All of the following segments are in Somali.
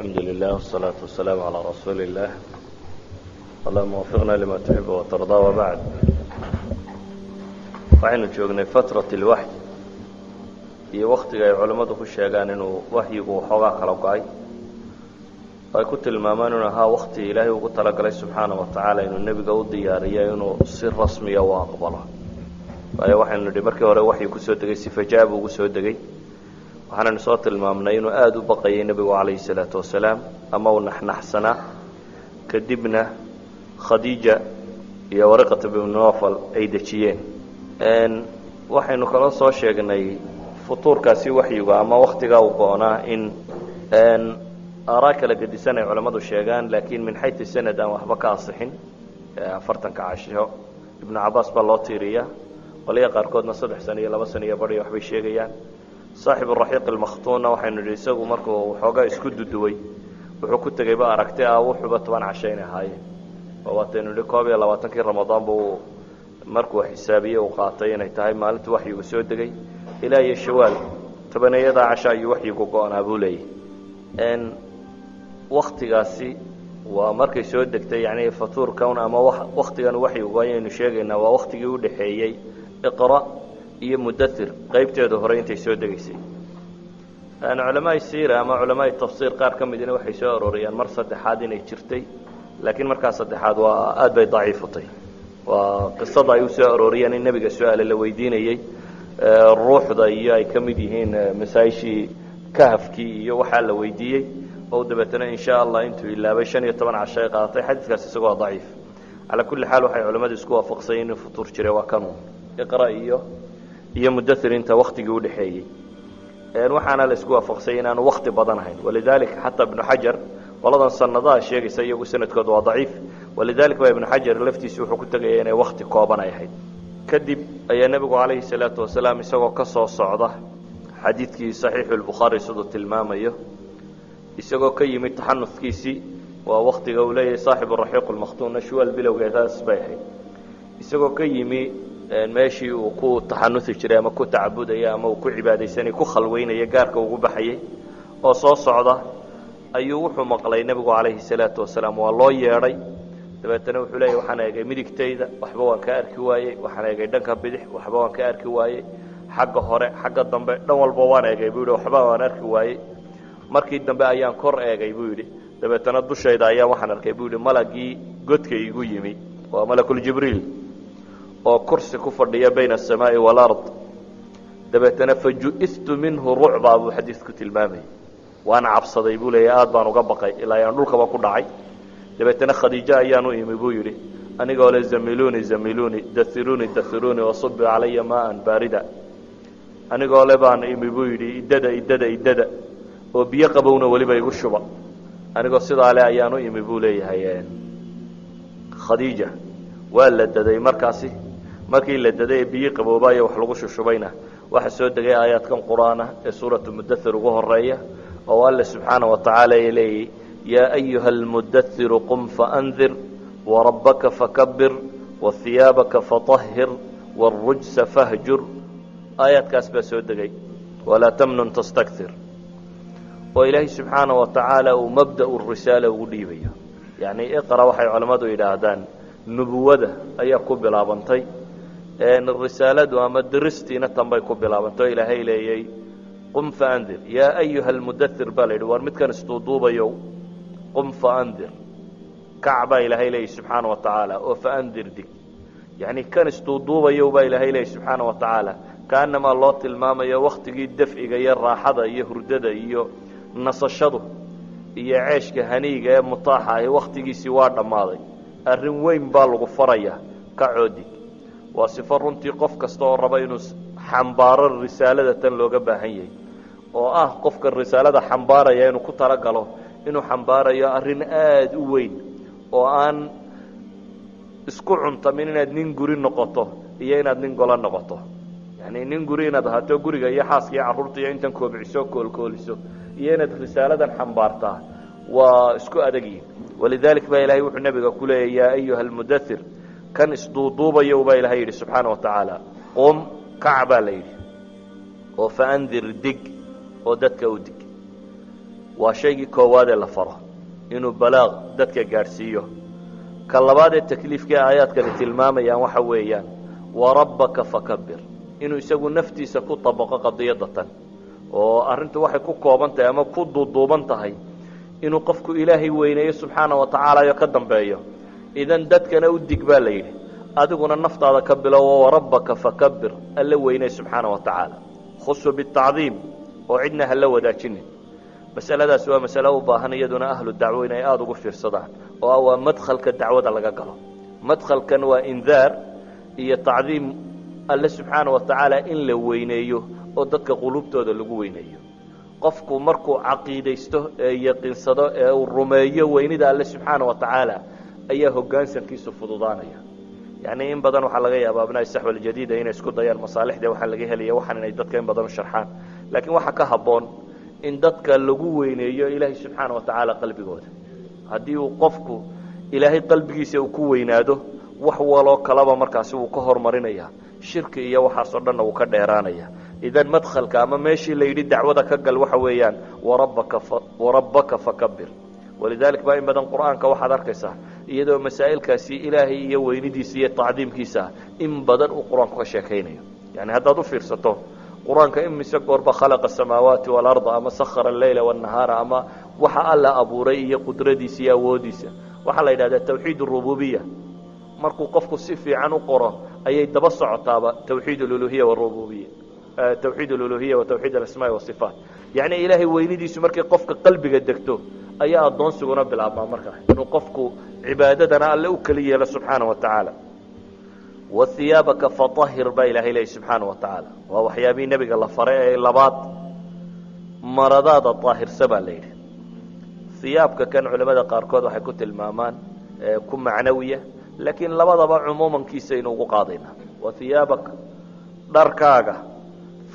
Alxamdu lilah wالsalaaةu wasalaamu calىa rasuuli اllah. Allahuma wafiqna lima tuxib watardaa, wabacd. Waxaynu joognay fatrat اlwaxy iyo waktiga ay culammadu ku sheegaan inuu waxyigu waxoogaa kala go-ay, ay ku tilmaamaan inuu ahaa wakti Ilaahay ugu talagalay subxaana wa tacaala inuu nebiga u diyaariyo inuu si rasmiya u aqbalo. Waayo, waxaynu nidhi markii hore waxyi kusoo degay si fajaa buu ugu soo degay. Waxaanaynu soo tilmaamnay inuu aada u baqayay nebigu calayhi salaatu wasalaam ama uu naxnaxsanaa, kadibna Khadiija iyo Waraqata bnu Nofal ay dejiyeen. Waxaynu kaloo soo sheegnay futuurkaasi waxyigu ama waktigaa uu go-naa in aaraa kala gedisan ay culammadu sheegaan, laakiin min xaytu sanad aan waxba ka asixin. 40-ka casho Ibnu Cabaas baa loo tiiriya, qolyaha qaarkoodna 3 sano iyo 2 sano iyo bariya waxbay sheegayaan. Saaxibu Raxiiq Almakhtuunna waxaynu nidhi isagu markuu waxoogaa isku duduway wuxuu ku tegeyba aragti ah wuxuuba 10 casho inay ahaayeen, oo waataynu nidhi 21-kii Ramadaan buu markuu xisaabiyey uu qaatay inay tahay maalintu waxyigu soo degay. Ilaa iyo Shawaal tobaneeyadaa casho ayuu waxyigu go-naa buu leeyahy. Waktigaasi waa markay soo degtay, yani fatuurkan ama waktigan waxyigu ayaynu sheegaynaa waa waktigii udhaxeeyey Iqra iyo Mudathir qaybteeda hore intay soo degaysay. Culamaai siira ama culamaai tafsiir qaar ka midina waxay soo arooriyaan mar saddexaad inay jirtay, laakiin markaa saddexaad waa aad bay daciifutay. Waa qisada ay usoo arooriyeen in nebiga su-aale la weydiinayey ruuxda iyo ay ka mid yihiin masaa-ishii kahafkii iyo waxaa la weydiiyey, oo dabeetana insha Allah intuu ilaabay 15 casho ay qaadatay. Xadiidkaas isago waa daciif. Calaa kulli xaal, waxay culamadu isku waafaqsanyeen in futuur jiray waa kanun Iqra iyo Mudathir inta waktigii udhexeeyey. Waxaana la isku waafaqsanya inaanu wakti badan ahayn. Walidalika xataa Ibnu Xajar, qoladan sanadaha sheegaysa iyagu sanadkooda waa daciif, walidalik baa Ibnu Xajar laftiisu wuxuu ku tegaya inay wakti kooban ay ahayd. Kadib ayaa nebigu calayhi salaatu wasalaam isagoo ka soo socda, xadiidkii Saxiixu Lbukhaari siduu tilmaamayo, isagoo ka yimid taxanuskiisii, waa waktiga uu leeyahay saaxibu Raxiiq Lmakhtuunna Shuwaal bilowgeedaas bay ahayd, isagoo ka yimi meeshii uu ku taxanusi jiray ama ku tacabudayay ama uu ku cibaadaysanay, ku khalweynaya, gaarka ugu baxayay oo soo socda, ayuu wuxuu maqlay nebigu calayhi salaatu wasalaam waa loo yeedhay. Dabeetana wuxuu leeyahy, waxaan eegay midigtayda, waxba waan ka arki waayey. Waxaan eegay dhanka bidix, waxba waan ka arki waayey. Xagga hore, xagga dambe, dhan walba waan eegay, buu yidhi, waxba waan arki waayey. Markii dambe ayaan kor eegay, buu yidhi. Dabeetana dushayda ayaa waxaan arkay, buu yidhi, malagii godka igu yimi, waa Malakuljibriil, oo kursi ku fadhiya bayna aلsamaa'i waalard. Dabeetana faju'istu minhu rucba, buu xadiidku tilmaamayay. Waana cabsaday, buu leeyahy, aad baan uga baqay ilaa ayaan dhulkaba ku dhacay. Dabeetana Khadiijo ayaan u imi, buu yidhi, anigoo le zamiluni zamiluni, dairuni dairuni, wasubi calaya maaan baarida. Anigoo le baan imi, buu yidhi, idada, idada, idada, oo biyo qabowna weliba igu shuba. Anigoo sidaa le ayaan u imi, buu leeyahay. Khadiija waa la daday. Markaasi markii la daday ee biyi qaboobayo wax lagu shushubayna, waxaa soo degay aayaadkan Qur-aanah ee Suuratu Mudathir ugu horeeya, oo Alle subxaana wa tacaala ay leeyahy: yaa ayuha almudathiru qum faandir, warabbaka fakabir, wahiyaabaka faطahir, wاrujsa fahjur. Aayaadkaas baa soo degay, walaa tamnun tastakir, oo Ilaahay subxaana wa tacaala uu mabda'u risaala ugu dhiibayo. Yacni Iqra waxay culammadu yidhaahdaan nubuwada ayaa ku bilaabantay, risaaladu ama diristiina tan bay ku bilaabantay, oo Ilaahay leeyay: qum faandir, yaa ayuha almudathir baa la yidhi, war midkan isduuduubayow, qum faandir, kac baa Ilaahay leeyay subxaana wa tacaala, oo faandir, dig. Yacni kan isduuduubayow baa Ilaahay leeyay subxaana wa tacaala, kaanamaa loo tilmaamayo waktigii dafciga iyo raaxada iyo hurdada iyo nasashadu iyo ceeshka haniiga ee mutaaxa ahi waktigiisii waa dhammaaday. Arrin weyn baa lagu faraya, kacoo dig. Waa sifo runtii qof kasta oo raba inuu xambaaro risaalada tan looga baahan yahay, oo ah qofka risaalada xambaaraya inuu ku talagalo inuu xambaarayo arrin aada u weyn, oo aan isku cuntamin inaad nin guri noqoto iyo inaad nin golo noqoto. Yani nin guri inaad ahaato, guriga iyo xaaska iyo carruurta iyo intan koobciso koolkooliso, iyo inaad risaaladan xambaartaa waa isku adag yihin. Walidalik baa Ilahay wuxuu nebiga ku leeyay: yaa ayuha almudathir, kan isduuduubayo baa Ilahay yidhi subxaana wa tacaala, qum, kac baa la yidhi, oo faandir, dig, oo dadka u dig. Waa shaygii koowaadee la faro inuu balaaq dadka gaadhsiiyo. Ka labaad ee takliifkii aayaadkani tilmaamayaan waxa weeyaan warabbaka fakabir, inuu isagu naftiisa ku dabaqo qadiyadda tan, oo arrintu waxay ku kooban tahay ama ku duuduuban tahay inuu qofku Ilaahay weyneeyo subxaana wa tacaala yo ka dambeeyo. Idan dadkana u dig baa la yidhi, adiguna naftaada ka bilowo, warabbaka fakabir, alla weyney subxaana wa tacaala, khusu bitacdiim, oo cidna hala wadaajinin. Masaladaasi waa masale u baahan iyaduna ahlu dacwo inay aada ugu fiirsadaan, oo ah waa madkhalka dacwada laga galo. Madkhalkan waa indaar iyo tacdiim alle subxaana wa tacaala in la weyneeyo oo dadka quluubtooda lagu weyneeyo. Qofku markuu caqiidaysto ee yaqiinsado ee uu rumeeyo weynida alle subxaana wa tacaala, ayaa hoggaansankiisu fududaanaya. Yacni in badan waxaa laga yaaba abnaa saxwa aljadiida inay isku dayaan masaalixda waxaa laga helaya waxaan inay dadka in badan u sharxaan, laakiin waxaa ka habboon in dadka lagu weyneeyo Ilaahay subxaana wa tacaala qalbigooda. Haddii uu qofku Ilaahay qalbigiisa uu ku weynaado, wax waloo kalaba markaasi wuu ka hormarinaya, shirki iyo waxaasoo dhanna wuu ka dheeraanaya. Idan madkhalka ama meeshii la yidhi dacwada ka gal waxa weeyaan warabbaka warabbaka fakabir. Walidalik baa in badan Qur-aanka waxaad arkaysaa iyadoo masaa'ilkaasi Ilaahay iyo weynidiisa iyo tacdiimkiisa in badan uu Qur-aanku ka sheekaynayo. Yani haddaad u fiirsato Qur-aanka, imise goorba khalaqa asamaawaati waalarda ama sakhara alleyla waannahaara ama waxa Alla abuuray iyo qudradiisa iyo awoodiisa, waxaa la yidhahdaa tawxiid arububiya. Markuu qofku si fiican u qoro ayay daba socotaaba tawxiid aluluhiya warububiya, tawxiid aluluhiya wa tawxiid alasmaai wasifaat. Yacni Ilaahay weynidiisu markay qofka qalbiga degto ayaa addoonsiguna bilaabmaa, markaa inuu qofku cibaadadana Alle u keli yeelo subxaana wa tacaala. Wa hiyaabaka faahir baa Ilahay leeyay subxaana wa tacaala. Waa waxyaabihii nebiga la faray ee labaad. Maradaada daahirsa baa la yidhi. Hiyaabka kan culamada qaarkood waxay ku tilmaamaan ku macnawiya, laakiin labadaba cumuumankiisaynu ugu qaadaynaa. Wa hiyaabaka, dharkaaga,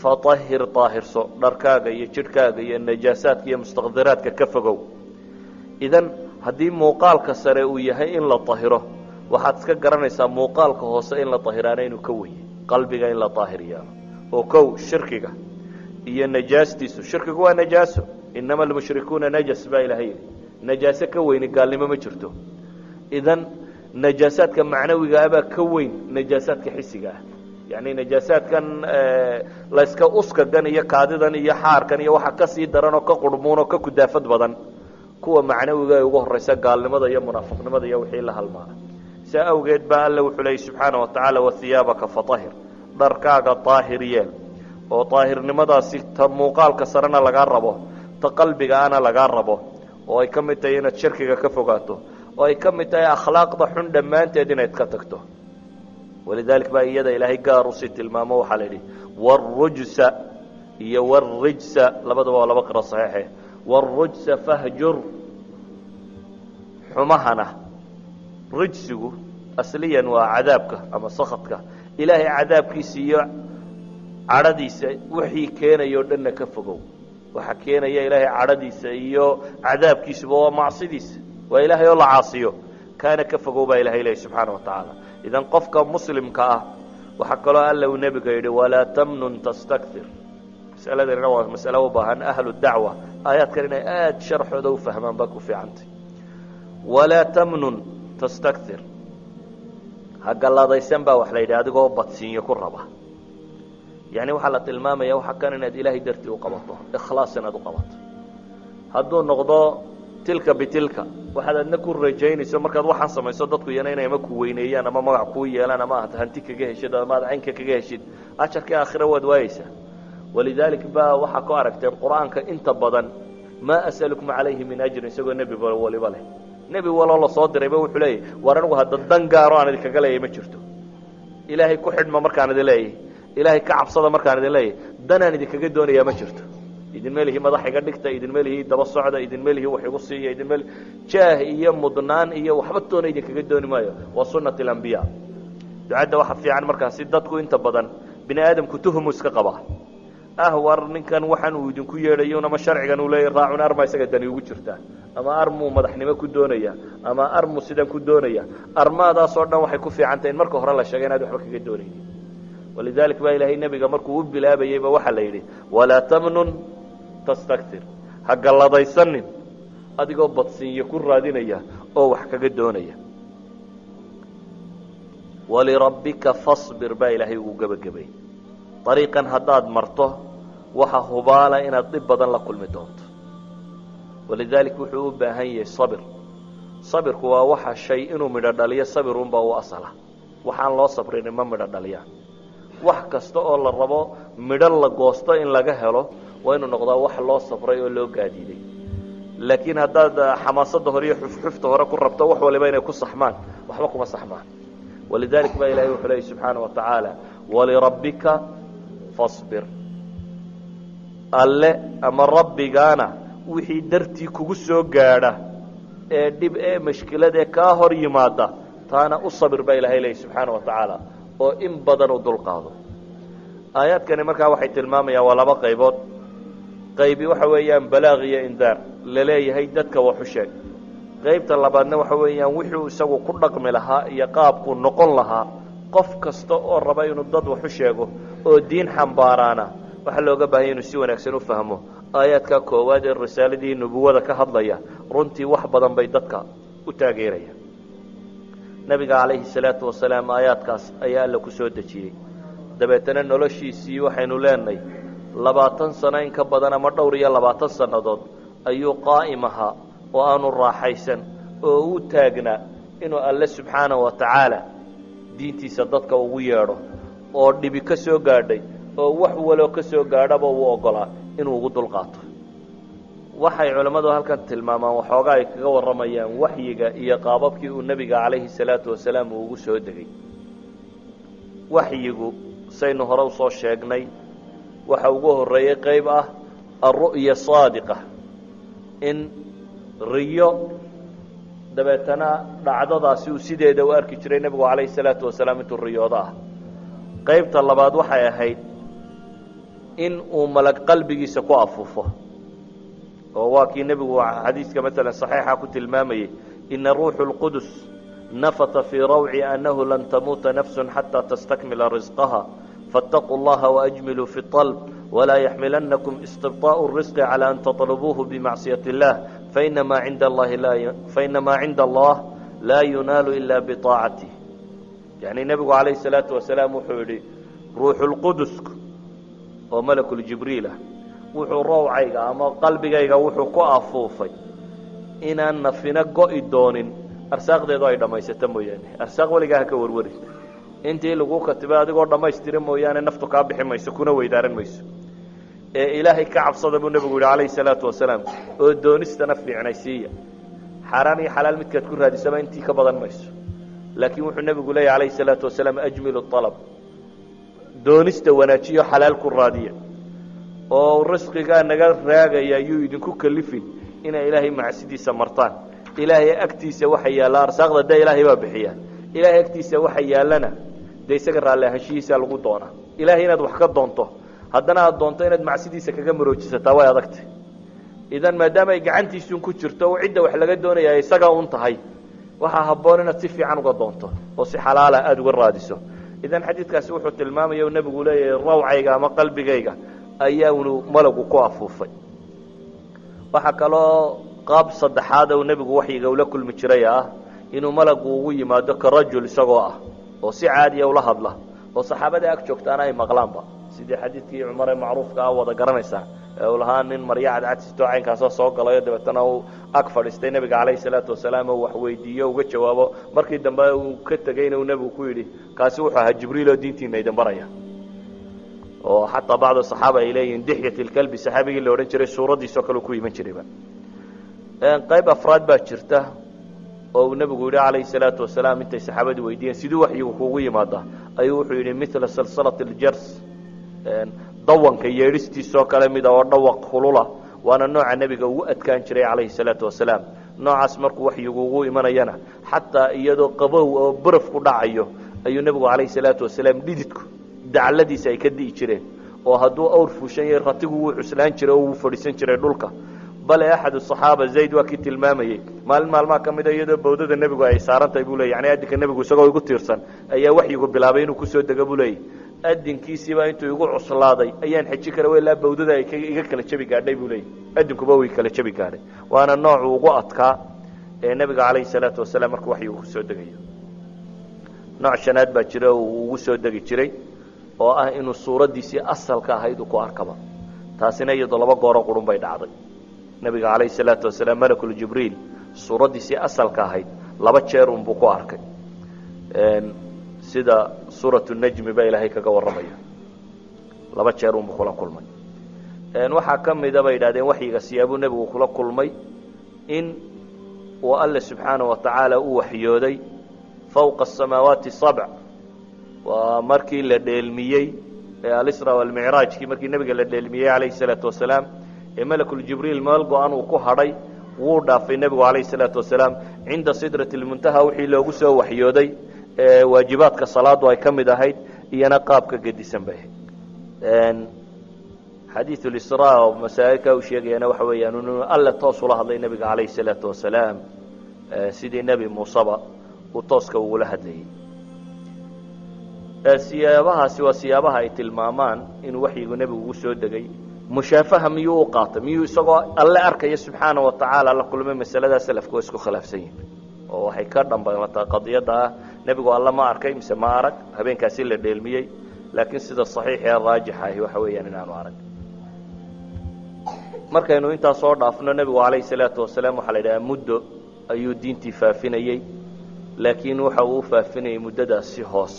faahir, daahirso dharkaaga iyo jidhkaaga iyo najaasaadka iyo mustaqdiraadka ka fogow. Idan haddii muuqaalka sare uu yahay in la dahiro, waxaad iska garanaysaa muuqaalka hoose in la dahiraana inuu ka weye, qalbiga in la daahir yeelo oo kow shirkiga iyo najaastiisu. Shirkigu waa najaaso, inama almushrikuuna najas baa Ilahay yidhi. Najaaso ka weyni gaalnimo ma jirto. Idan najaasaadka macnawiga abaa ka weyn najaasaadka xisiga ah. Yacni najaasaadkan layska uskagan iyo kaadidan iyo xaarkan iyo waxa kasii daran oo ka qurhmuun oo ka kudaafad badan kuwa macnawiga ay ugu horeysa gaalnimada iyo munaafiqnimada iyo wixii la halmaala. Saa awgeed baa Alle wuxuu leeyay subxaana wa tacaala wahiyaabaka faahir, dharkaaga daahir yeel, oo daahirnimadaasi ta muuqaalka sarena lagaa rabo, ta qalbiga ana lagaa rabo, oo ay ka mid tahay inaad shirkiga ka fogaato, oo ay ka mid tahay akhlaaqda xun dhammaanteed inaad ka tagto. Walidalik baa iyada Ilaahay gaar usii tilmaamo. Waxaa la yidhi wاrujsa iyo wاrijsa, labadaba waa laba qiro saxiixe. Wاrujsa fahjur, xumahana. Rijsigu asliyan waa cadaabka ama sakadka, Ilaahay cadaabkiisa iyo cadhadiisa wixii keenaya o dhanna ka fogow. Waxa keenaya Ilaahay cadhadiisa iyo cadaabkiisuba waa macsidiisa, waa Ilaahay oo la caasiyo, kaana ka fogow baa Ilahay lehy subxaana wa tacaala. Idan qofka muslimka ah waxaa kaloo Alla uu nebiga yidhi walaa tamnun tastakir. Masaladanina waa masale u baahan ahlu dacwa aayaadkan inay aada sharxooda u fahmaan baa ku fiicantay. Walaa tamnun tastakir, ha galladaysan baa wax la yidhi adigoo badsiinyo ku raba. Yani waxaa la tilmaamaya waxa kan inaad Ilaahay dartii u qabato, ikhlaas inaad u qabato. Hadduu noqdo tilka bitilka waxaad adna ku rajaynayso markaad waxaan samayso dadku iyana inay ama ku weyneeyaan ama magac kuu yeelaan ama aad hanti kaga heshid ama aad caynka kaga heshid, ajarkii aakhira waad waayeysaa. Walidaalik baa waxaa ku aragteen Qur-aanka inta badan maa as'alukum calayhi min ajrin, isagoo nebi waliba leh. Nebi waloo lasoo dirayba wuxuu leeyahy war anigu hadda dan gaaro aan idinkaga leeyay ma jirto. Ilaahay ku xidhma markaan idin leeyahy, Ilaahay ka cabsada markaan idin leeyahy, danaan idinkaga doonayaa ma jirto. Idinma lihi madax iga dhigta, idinma lihi daba socda, idinma lihi wax igu siiya, idinma lihi jaah iyo mudnaan iyo waxba toona idinkaga dooni maayo. Waa sunnat alambiya. Ducadda waxa fiican markaasi dadku inta badan bini aadamku tuhumu iska qabaa ah, war ninkan waxaan uu idinku yeedhayo ama sharcigan uu leeyahy raacun, arma isaga dani ugu jirtaa, ama armuu madaxnimo ku doonaya, ama armu sidan ku doonaya. Armaadaasoo dhan waxay ku fiican tahay in marka hore la sheegay inaad waxba kaga doonaynin. Walidalik baa Ilaahay nebiga markuu u bilaabayeyba waxaa la yidhi walaa tamnun tastaktir. Ha galladaysanin adigoo badsiinyo ku raadinaya oo wax kaga doonaya. Walirabbika fasbir baa Ilaahay ugu gebagabay. Dariiqan haddaad marto, waxa hubaala inaad dhib badan la kulmi doonto. Walidaalika wuxuu u baahan yahay sabir. Sabirku waa waxa shay inuu midho dhaliyo, sabirunbaa u asala. Waxaan loo sabrinin ma midho dhaliyaan. Wax kasta oo la rabo midho la goosto in laga helo, waa inuu noqdaa wax loo sabray oo loo gaadiiday. Laakiin haddaad xamaasadda hore iyo xufxufta hore ku rabto wax waliba inay ku saxmaan, waxba kuma saxmaan. Walidalik baa Ilahay wuxuu leeyay subxaana wa tacaala: walirabbika fasbir. Alle ama Rabbigaana wixii dartii kugu soo gaadha ee dhib ee mashkiladee kaa hor yimaada, taana u sabir baa Ilahay leeyay subxaana wa tacaala, oo in badan u dulqaado. Aayaadkani markaa waxay tilmaamayaan waa laba qaybood. Qaybi waxa weeyaan balaaq iyo indaar laleeyahay dadka waxu sheeg. Qaybta labaadna waxa weeyaan wuxuu isagu ku dhaqmi lahaa iyo qaabkuu noqon lahaa. Qof kasta oo raba inuu dad waxu sheego oo diin xambaaraana, waxaa looga baahanya inuu si wanaagsan u fahmo aayaadka koowaad ee risaaladii nubuwada ka hadlaya. Runtii wax badan bay dadka u taageeraya. Nabiga calayhi salaatu wasalaam aayaadkaas ayaa Alla ku soo dejiyey. Dabeetana noloshiisii waxaynu leenahay 20 sano in ka badan ama dhowr iyo 20 sannadood ayuu qaa'im ahaa oo aanu raaxaysan oo u taagnaa inuu Alle subxaana wa tacaala diintiisa dadka ugu yeedho, oo dhibi ka soo gaadhay oo wax waloo ka soo gaadhaba uu oggolaa inuu ugu dulqaato. Waxay culammadu halkan tilmaamaan waxoogaa ay kaga warramayaan waxyiga iyo qaababkii uu nebiga calayhi salaatu wasalaam uu ugu soo degay. Waxyigu, saynu hore usoo sheegnay, waxa ugu horreeyey qayb ah alru'ya saadiqa, in riyo dabeetana dhacdadaasi uu sideeda u arki jiray nebigu calayhi salaatu wasalaam intuu riyoodo ah. Qaybta labaad waxay ahayd in uu malag qalbigiisa ku afuufo, oo waa kii nebigu xadiiska maalan saxiixa ku tilmaamayey: ina ruuxu اlqudus nafata fii rawci annahu lan tamuuta nafsu xataa tastakmila risqaha, faاtaquu اllaha waajmiluu fi طalb, walaa yaxmilanakum istibطaaءu الrisqi calى an taطlubuuhu bimacصiyaة اllah, fainamaa cinda allah laa yunaalu ila biطaacatih. Yani nebigu calayhi الsalaatu wasalaam wuxuu yidhi: ruuxulqudusku oo malakuljibriil ah wuxuu rawcayga ama qalbigayga wuxuu ku afuufay inaan nafina go'i doonin arsaaqdeedu ay dhammaysato mooyaane. Arsaaq weligaa ha ka warwarin, intii lagu katibay adigoo dhammaystira mooyaane naftu kaa bixi mayso kuna weydaaran mayso. Ee Ilaahay ka cabsada buu nebigu yidhi calayhi salaatu wasalaam, oo doonistana fiicnaysiiya. Xaaraan iyo xalaal midkaad ku raadisaba intii ka badan mayso. Laakiin wuxuu nebigu leeyahy calayhi salaatu wasalaam: ajmilu alab, doonista wanaajiyo, xalaal ku raadiya, oo risqigaa naga raagaya yuu idinku kalifin inay Ilaahay macsidiisa martaan. Ilaahay agtiisa waxa yaalla arsaaqda dee Ilaahay baa bixiya. Ilaahay agtiisa waxa yaallana dee isaga raalli ahaanshihiisa lagu doonaa. Ilaahay inaad wax ka doonto, haddana aad doonto inaad macsidiisa kaga maroojisataa, way adagtay. Idan maadaama ay gacantiisun ku jirto oo cidda wax laga doonaya isaga un tahay, waxaa habboon inaad si fiican uga doonto oo si xalaala aada uga raadiso. Idan xadiidkaasi wuxuu tilmaamaya uu nebigu leeyahay: rawcayga ama qalbigayga ayaanu malagu ku afuufay. Waxaa kaloo qaab saddexaad uu nebigu waxyiga ula kulmi jiray ah inuu malagu ugu yimaado ka rajul isagoo ah oo si caadiya ula hadla, oo saxaabada ag joogtaana ay maqlaanba, sidii xadiidkii Cumar ee macruufka ah wada garanaysaa, ee uu lahaa nin maryo cadcad sitoo caynkaasoo soo galayo, dabeetana uu ag fadhiistay nebiga calayhi salaatu wasalaam oo wax weydiiyo, uga jawaabo. Markii dambe uu ka tegeyna uu nebigu ku yidhi: kaasi wuxuu ahaa Jibriil oo diintiina idin baraya. Oo xataa bacdu saxaaba ay leeyihin Dixyat ilkalbi saxaabigii la odhan jiray suuraddiisoo kale ku iman jirayba. Qayb afraad baa jirta oo uu nebigu yidhi calayhi salaatu wasalaam, intay saxaabadu weydiiyeen siduu waxyigu kuugu yimaada, ayuu wuxuu yidhi: mila salsalati aljars, dawanka yeedhistiisoo kale mida oo dhawaq kulula. Waana nooca nebiga ugu adkaan jiray calayhi salaatu wasalaam. Noocaas markuu waxyigu ugu imanayana, xataa iyadoo qabow oo baraf ku dhacayo ayuu nebigu calayhi salaatu wasalaam dhididku dacladiisa ay ka di'i jireen, oo hadduu awr fuushan yahay ratigu wuu cuslaan jiray oo wuu fadhiisan jiray dhulka. Bale axad asaxaaba, Zayd, waa kii tilmaamayey maalin maalmaha ka mida iyadoo bawdada nebigu ay saaran tahay buu ley, yani adinka nebigu isagoo igu tiirsan ayaa waxyigu bilaabay inuu kusoo dego buu leeyay. Adinkiisiibaa intuu igu cuslaaday ayaan xeji kara, ilaa bawdada ay iga kala jabi gaadhay buu leeyay. Adinkuba way kala jabi gaadhay. Waana noocu ugu adkaa ee nebiga calayhi salaatu wasalaam markuu waxyigu kusoo degayo. Nooc shanaad baa jira uu ugu soo degi jiray, oo ah inuu suuraddiisii asalka ahayd uu ku arkaba. Taasina iyadoo laba gooro qurun bay dhacday. Nebiga calayhi salaatu wasalaam malakuljibriil suuraddiisii asalka ahayd laba jeer unbuu ku arkay, sida suuratu najmi ba ilaahay kaga warramayo. Laba jeer unbuu kula kulmay. Waxaa ka mida bay yidhahdeen waxyiga siyaabuu nebigu kula kulmay in uu Alle subxaana wa tacaala u waxyooday fowqa asamaawaati sabc. Waa markii la dheelmiyey ee alisra walmicraajkii, markii nebiga la dheelmiyey calayhi salaatu wasalaam ee malakuljibriil meel go-an uu ku hadhay, wuu dhaafay nebigu calayhi salaatu wasalaam. Cinda sidrati lmuntaha wixii loogu soo waxyooday ee waajibaadka salaadu ay ka mid ahayd, iyana qaabka gedisan bay ahayd. Xadiiث اlisraa oo masaa'ilka uu sheegayana waxa weeyaan inuu Alle toos ula hadlay nebiga calayhi salaatu wasalaam, sidii Nebi Muuseba uu tooska ugula hadlayey. Siyaabahaasi waa siyaabaha ay tilmaamaan inuu waxyigu nebigu ugu soo degay. Mushaafaha miyuu u qaatay, miyuu isagoo Alle arkaya subxaana wa tacaala la kulmay? Masaladaa selafku waa isku khilaafsan yihin, oo waxay ka dhambamataa qadiyadda ah nebigu Alle ma arkay mise ma arag habeenkaasi la dheelmiyey. Laakiin sida saxiix ee raajixa ahi waxa weeyaan inaanu arag. Markaynu intaa soo dhaafno, nebigu calayhi salaatu wasalaam waxaa la yidhaha muddo ayuu diintii faafinayey, laakiin waxa uu u faafinayey muddadaasi hoos.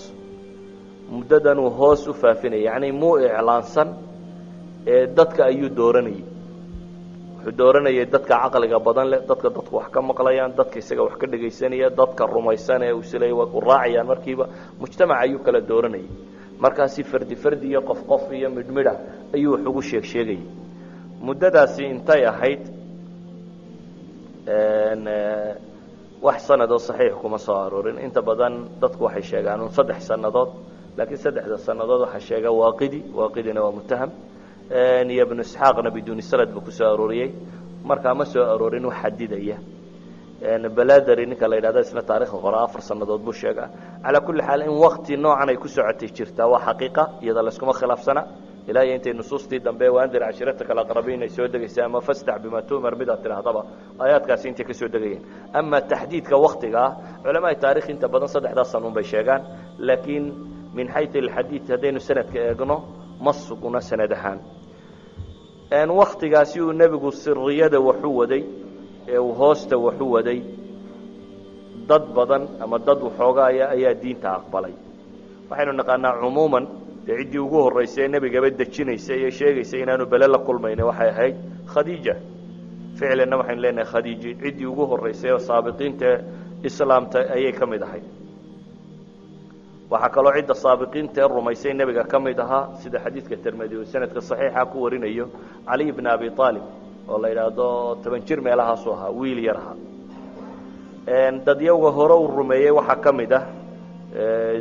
Muddadanuu hoos u faafinayay, yacni muu iclaansan ee dadka ayuu dooranayey. Wuxuu dooranayay dadka caqliga badan leh, dadka dadku wax ka maqlayaan, dadka isaga wax ka dhegaysanaya, dadka rumaysan ee uu isleeyay way ku raacayaan markiiba. Mujtamac ayuu kala dooranayay. Markaasi fardi fardi iyo qof qof iyo midhmidha ayuu wax ugu sheeg sheegayay. Muddadaasi intay ahayd wax sanadoo saxiix kuma soo aroorin. Inta badan dadku waxay sheegaan un 3 sannadood, laakiin saddexda sannadood waxaa sheega Waaqidi. Waaqidina waa mutaham, iyo Ibnu Isxaaqna biduuni sanad buu kusoo arooriyey. Markaa ma soo aroorin wax xadidaya. Baladari ninka la yidhahdo isna taarikhda qora 4 sannadood buu sheegaa. Calaa kulli xaal, in wakti noocan ay ku socotay jirtaa waa xaqiiqa, iyada layskuma khilaafsana, ilaa iyo intay nusuustii dambe وأنذر عشيرتك الأقربين ay soo degaysa, ama فاصدع بما تؤمر midaad tidhaahdaba, aayaadkaasi intay kasoo degayeen. Ama taxdiidka waktiga ah, culamaai taarikh inta badan saddexdaas sanuun bay sheegaan, laakiin min xayu alxadiid haddaynu sanadka eegno ma sugna sanad ahaan. Waktigaasi uu nebigu siriyada waxu waday ee uu hoosta waxu waday, dad badan ama dad waxoogaaya ayaa diinta aqbalay. Waxaynu naqaanaa cumuuman dee ciddii ugu horreysay ee nebigaba dejinaysa iyo sheegaysa inaanu bele la kulmayna waxay ahayd Khadiija. Ficlanna waxaynu leenahay Khadiiji ciddii ugu horreysay oo saabiqiinta islaamta ayay ka mid ahayd. Waxaa kaloo cidda saabiqiinta ee rumaysay nebiga ka mid ahaa, sida xadiidka Tirmidi uu sanadka saxiixa ku warinayo, Caliy bn Abi Aalib oo la yidhaahdo 10 jir meelahaasu ahaa, wiil yar ahaa. Dadyowga hore uu rumeeyey waxaa ka mid ah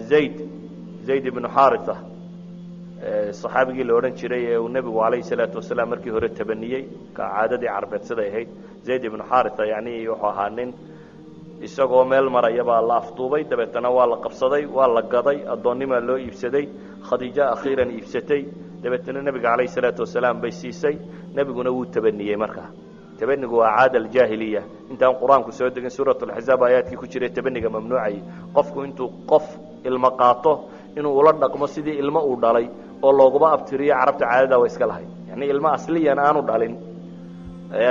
Zayd ibnu Xaritha, saxaabigii la odhan jiray ee uu nebigu calayhi salaatu wasalaam markii hore tabaniyey, ka caadadii carbeed siday ahayd. Zayd ibnu Xaritha yani wuxuu ahaa nin isagoo meel maraya baa la afduubay, dabeetana waa la qabsaday, waa la gaday, addoonnimaa loo iibsaday. Khadiijo akhiiran iibsatay, dabeetana nebiga calayhi salaatu wasalaam bay siisay, nebiguna wuu tabaniyey. Markaa tabanigu waa caada aljaahiliya intaan Qur-aanku soo degin. Suurat alaxzaab aayaadkii ku jiray tabaniga mamnuucayay, qofku intuu qof ilmo qaato inuu ula dhaqmo sidii ilmo uu dhalay oo looguma abtiriyo. Carabta caadada waa iska lahayd, yani ilmo asliyan aanu dhalin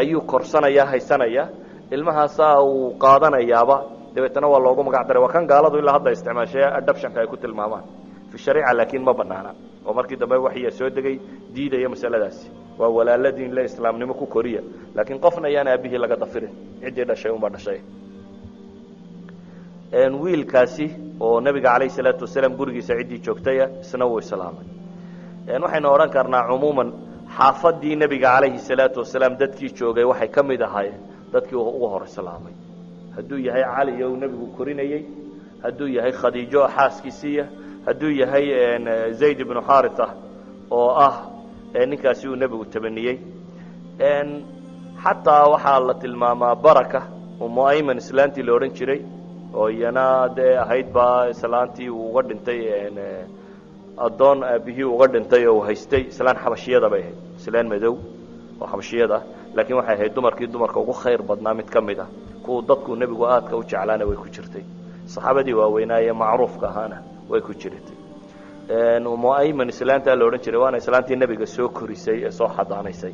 ayuu korsanaya, haysanaya, ilmahaasaa uu qaadanayaaba, dabeetana waa loogu magac daray. Waa kan gaaladu ilaa hadda isticmaashay adoptionka ay ku tilmaamaan fi shariica, laakiin ma banaana oo markii dambe waxyaa soo degay diidaya masaladaasi. Waa walaaladiin le islaamnimo ku koriya, laakiin qofna ayaan aabihii laga dafirin, ciddii dhashay unbaa dhashay. Wiilkaasi oo nebiga calayhi salaatu wasalaam gurigiisa ciddii joogtaya isna wuu islaamay. Waxaynu odhan karnaa cumuuman xaafadii nebiga calayhi salaatu wasalaam dadkii joogay waxay ka mid ahaayeen dadkii ugu hor islaamay, hadduu yahay Cali oo nebigu korinayey, hadduu yahay Khadiijo xaaskiisiiya, hadduu yahay Zayd ibnu Xaritha oo ah ninkaasi uu nebigu tabaniyey. Xataa waxaa la tilmaamaa Baraka Umu Ayman, islaantii la odhan jiray, oo iyana dee ahayd ba islaantii uu uga dhintay. Addoon aabihii uga dhintay oo uu haystay, islaan xabashiyada bay ahayd, islaan madow oo xabashiyada ah, laakiin waxay ahayd dumarkii dumarka ugu khayr badnaa mid ka mid ah. Kuwa dadku nebigu aadka u jeclaana way ku jirtay, saxaabadii waaweynaaye macruufka ahaana way ku jirtay. Umu Ayman islaantaa la odhan jiray, waana islaantii nebiga soo korisay ee soo xadaanaysay.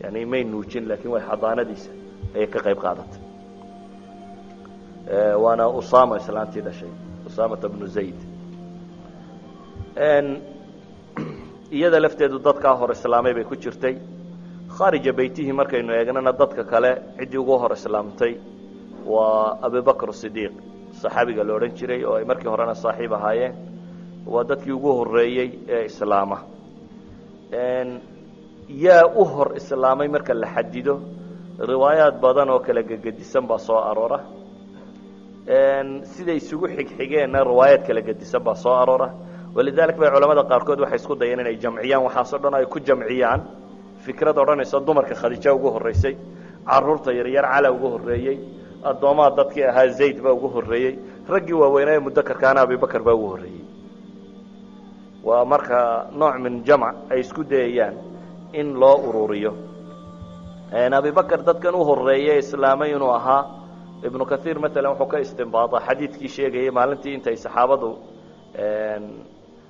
Yani may nuujin, laakiin way xadaanadiisa ayay ka qayb qaadatay. Waana Usama islaantii dhashay, Usamata bnu Zayd. Iyada lafteedu dadkaa hor islaamay bay ku jirtay. Khaarija beytihii markaynu eegnana, dadka kale ciddii ugu hor islaamtay waa Abubakr Sidiiq, saxaabiga la odhan jiray, oo ay markii horena saaxiib ahaayeen. Waa dadkii ugu horeeyey ee islaama. Yaa u hor islaamay marka la xadido, riwaayaad badan oo kala gegedisan baa soo aroora. Siday isugu xigxigeenna riwaayaad kala gedisan baa soo aroora. Walidalik bay culamada qaarkood waxay isku dayeen inay jamciyaan waxaasoo dhan, ay ku jamciyaan fikrad odhanaysa dumarka Khadiija ugu horreysay, caruurta yaryar Cala ugu horreeyey, addoomaha dadkii ahaa Zayd baa ugu horreeyey, raggii waaweynaa ee mudakarkaana Abibakar baa ugu horreeyey. Waa marka nooc min jamc ay isku dayayaan in loo ururiyo. Abibakar dadkan u horeeye islaamay inuu ahaa, Ibnu Kaiir maalan wuxuu ka istimbaada xadiidkii sheegayay maalintii intay saxaabadu,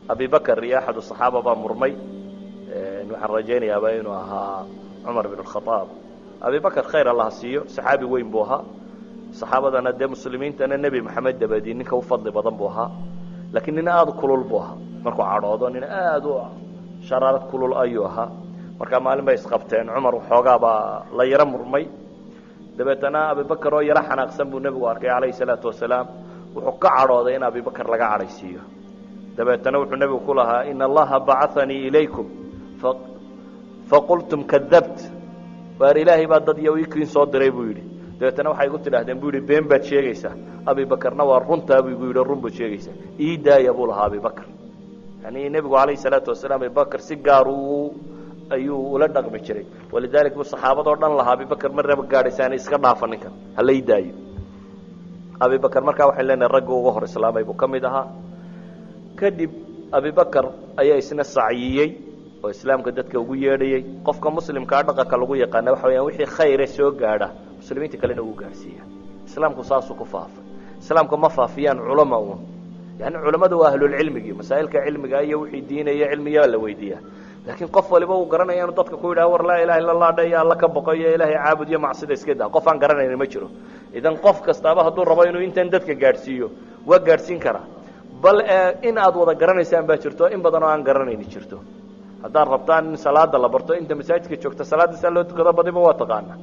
Abibakar iyo axadu saxaaba baa murmay, waxaan rajaynayaaba inuu ahaa Cumar bn khaaab. Abibakar khayr Allah siiyo, saxaabi weyn buu ahaa, saxaabadana dee muslimiintana Nebi Maxamed dabadii ninka u fadli badan buu ahaa, laakiin nin aada kulul buu ahaa. Markuu cadhoodo nin aada u sharaarad kulul ayuu ahaa. Markaa maalin bay isqabteen, Cumar waxoogaa baa la yaro murmay. Dabeetana Abibakar oo yaro xanaaqsan buu nebigu arkay calayhi salaatu wasalaam. Wuxuu ka cadhooday in Abibakar laga cadhaysiiyo. Dabeetana wuxuu nebigu ku lahaa: "Ina Allaha bacahanii ilaykum faqultum kadabt." Waar Ilaahay baa dad iyo ikiin soo diray buu yidhi. Dabeetana waxay igu tidhahdeen, buu yidhi, been baad sheegaysaa. Abibakarna waa runtaa buu igu yidhi, run baad sheegaysaa, ii daaya buu lahaa Abibakar. Yani nebigu calayhi salaatu wasalaam Abibakar si gaar ayuu ula dhaqmi jiray. Walidalik buu saxaabadoo dhan lahaa: "Abibakar marnaba gaadhaysaan, iska dhaafa ninkan, hala ii daayo Abibakar." Markaa waxayn leenahay ragga uga hor islaamay buu ka mid ahaa. Kadib Abibakar ayaa isna sacyiyey oo islaamka dadka ugu yeedhayey. Qofka muslimkaa dhaqanka lagu yaqaana waxa weyaan wixii khayre soo gaadha muslimiinta kalena uu gaadhsiiya. Islaamku saasuu ku faafay. Islaamka ma faafiyaan culama uun, yani culammadu waa ahlulcilmigii, masaa'ilka cilmiga iyo wixii diinaya cilmiyaa la weydiiyaa, laakiin qof waliba uu garanaya inuu dadka ku yidhaha: "War laa ilaha illa Allah dhe iyo Alla ka boqo iyo Ilaahay caabud iyo macsida iska daa." Qof aan garanayna ma jiro. Idan qof kastaaba hadduu rabo inuu intan dadka gaadhsiiyo waa gaadhsiin karaa. Bal in aad wada garanaysaan baa jirto, in badan oo aan garanayni jirto. Haddaad rabtaan in salaada la barto, inta masaajidka joogta salaadda saa loo tukado badiba waa taqaana.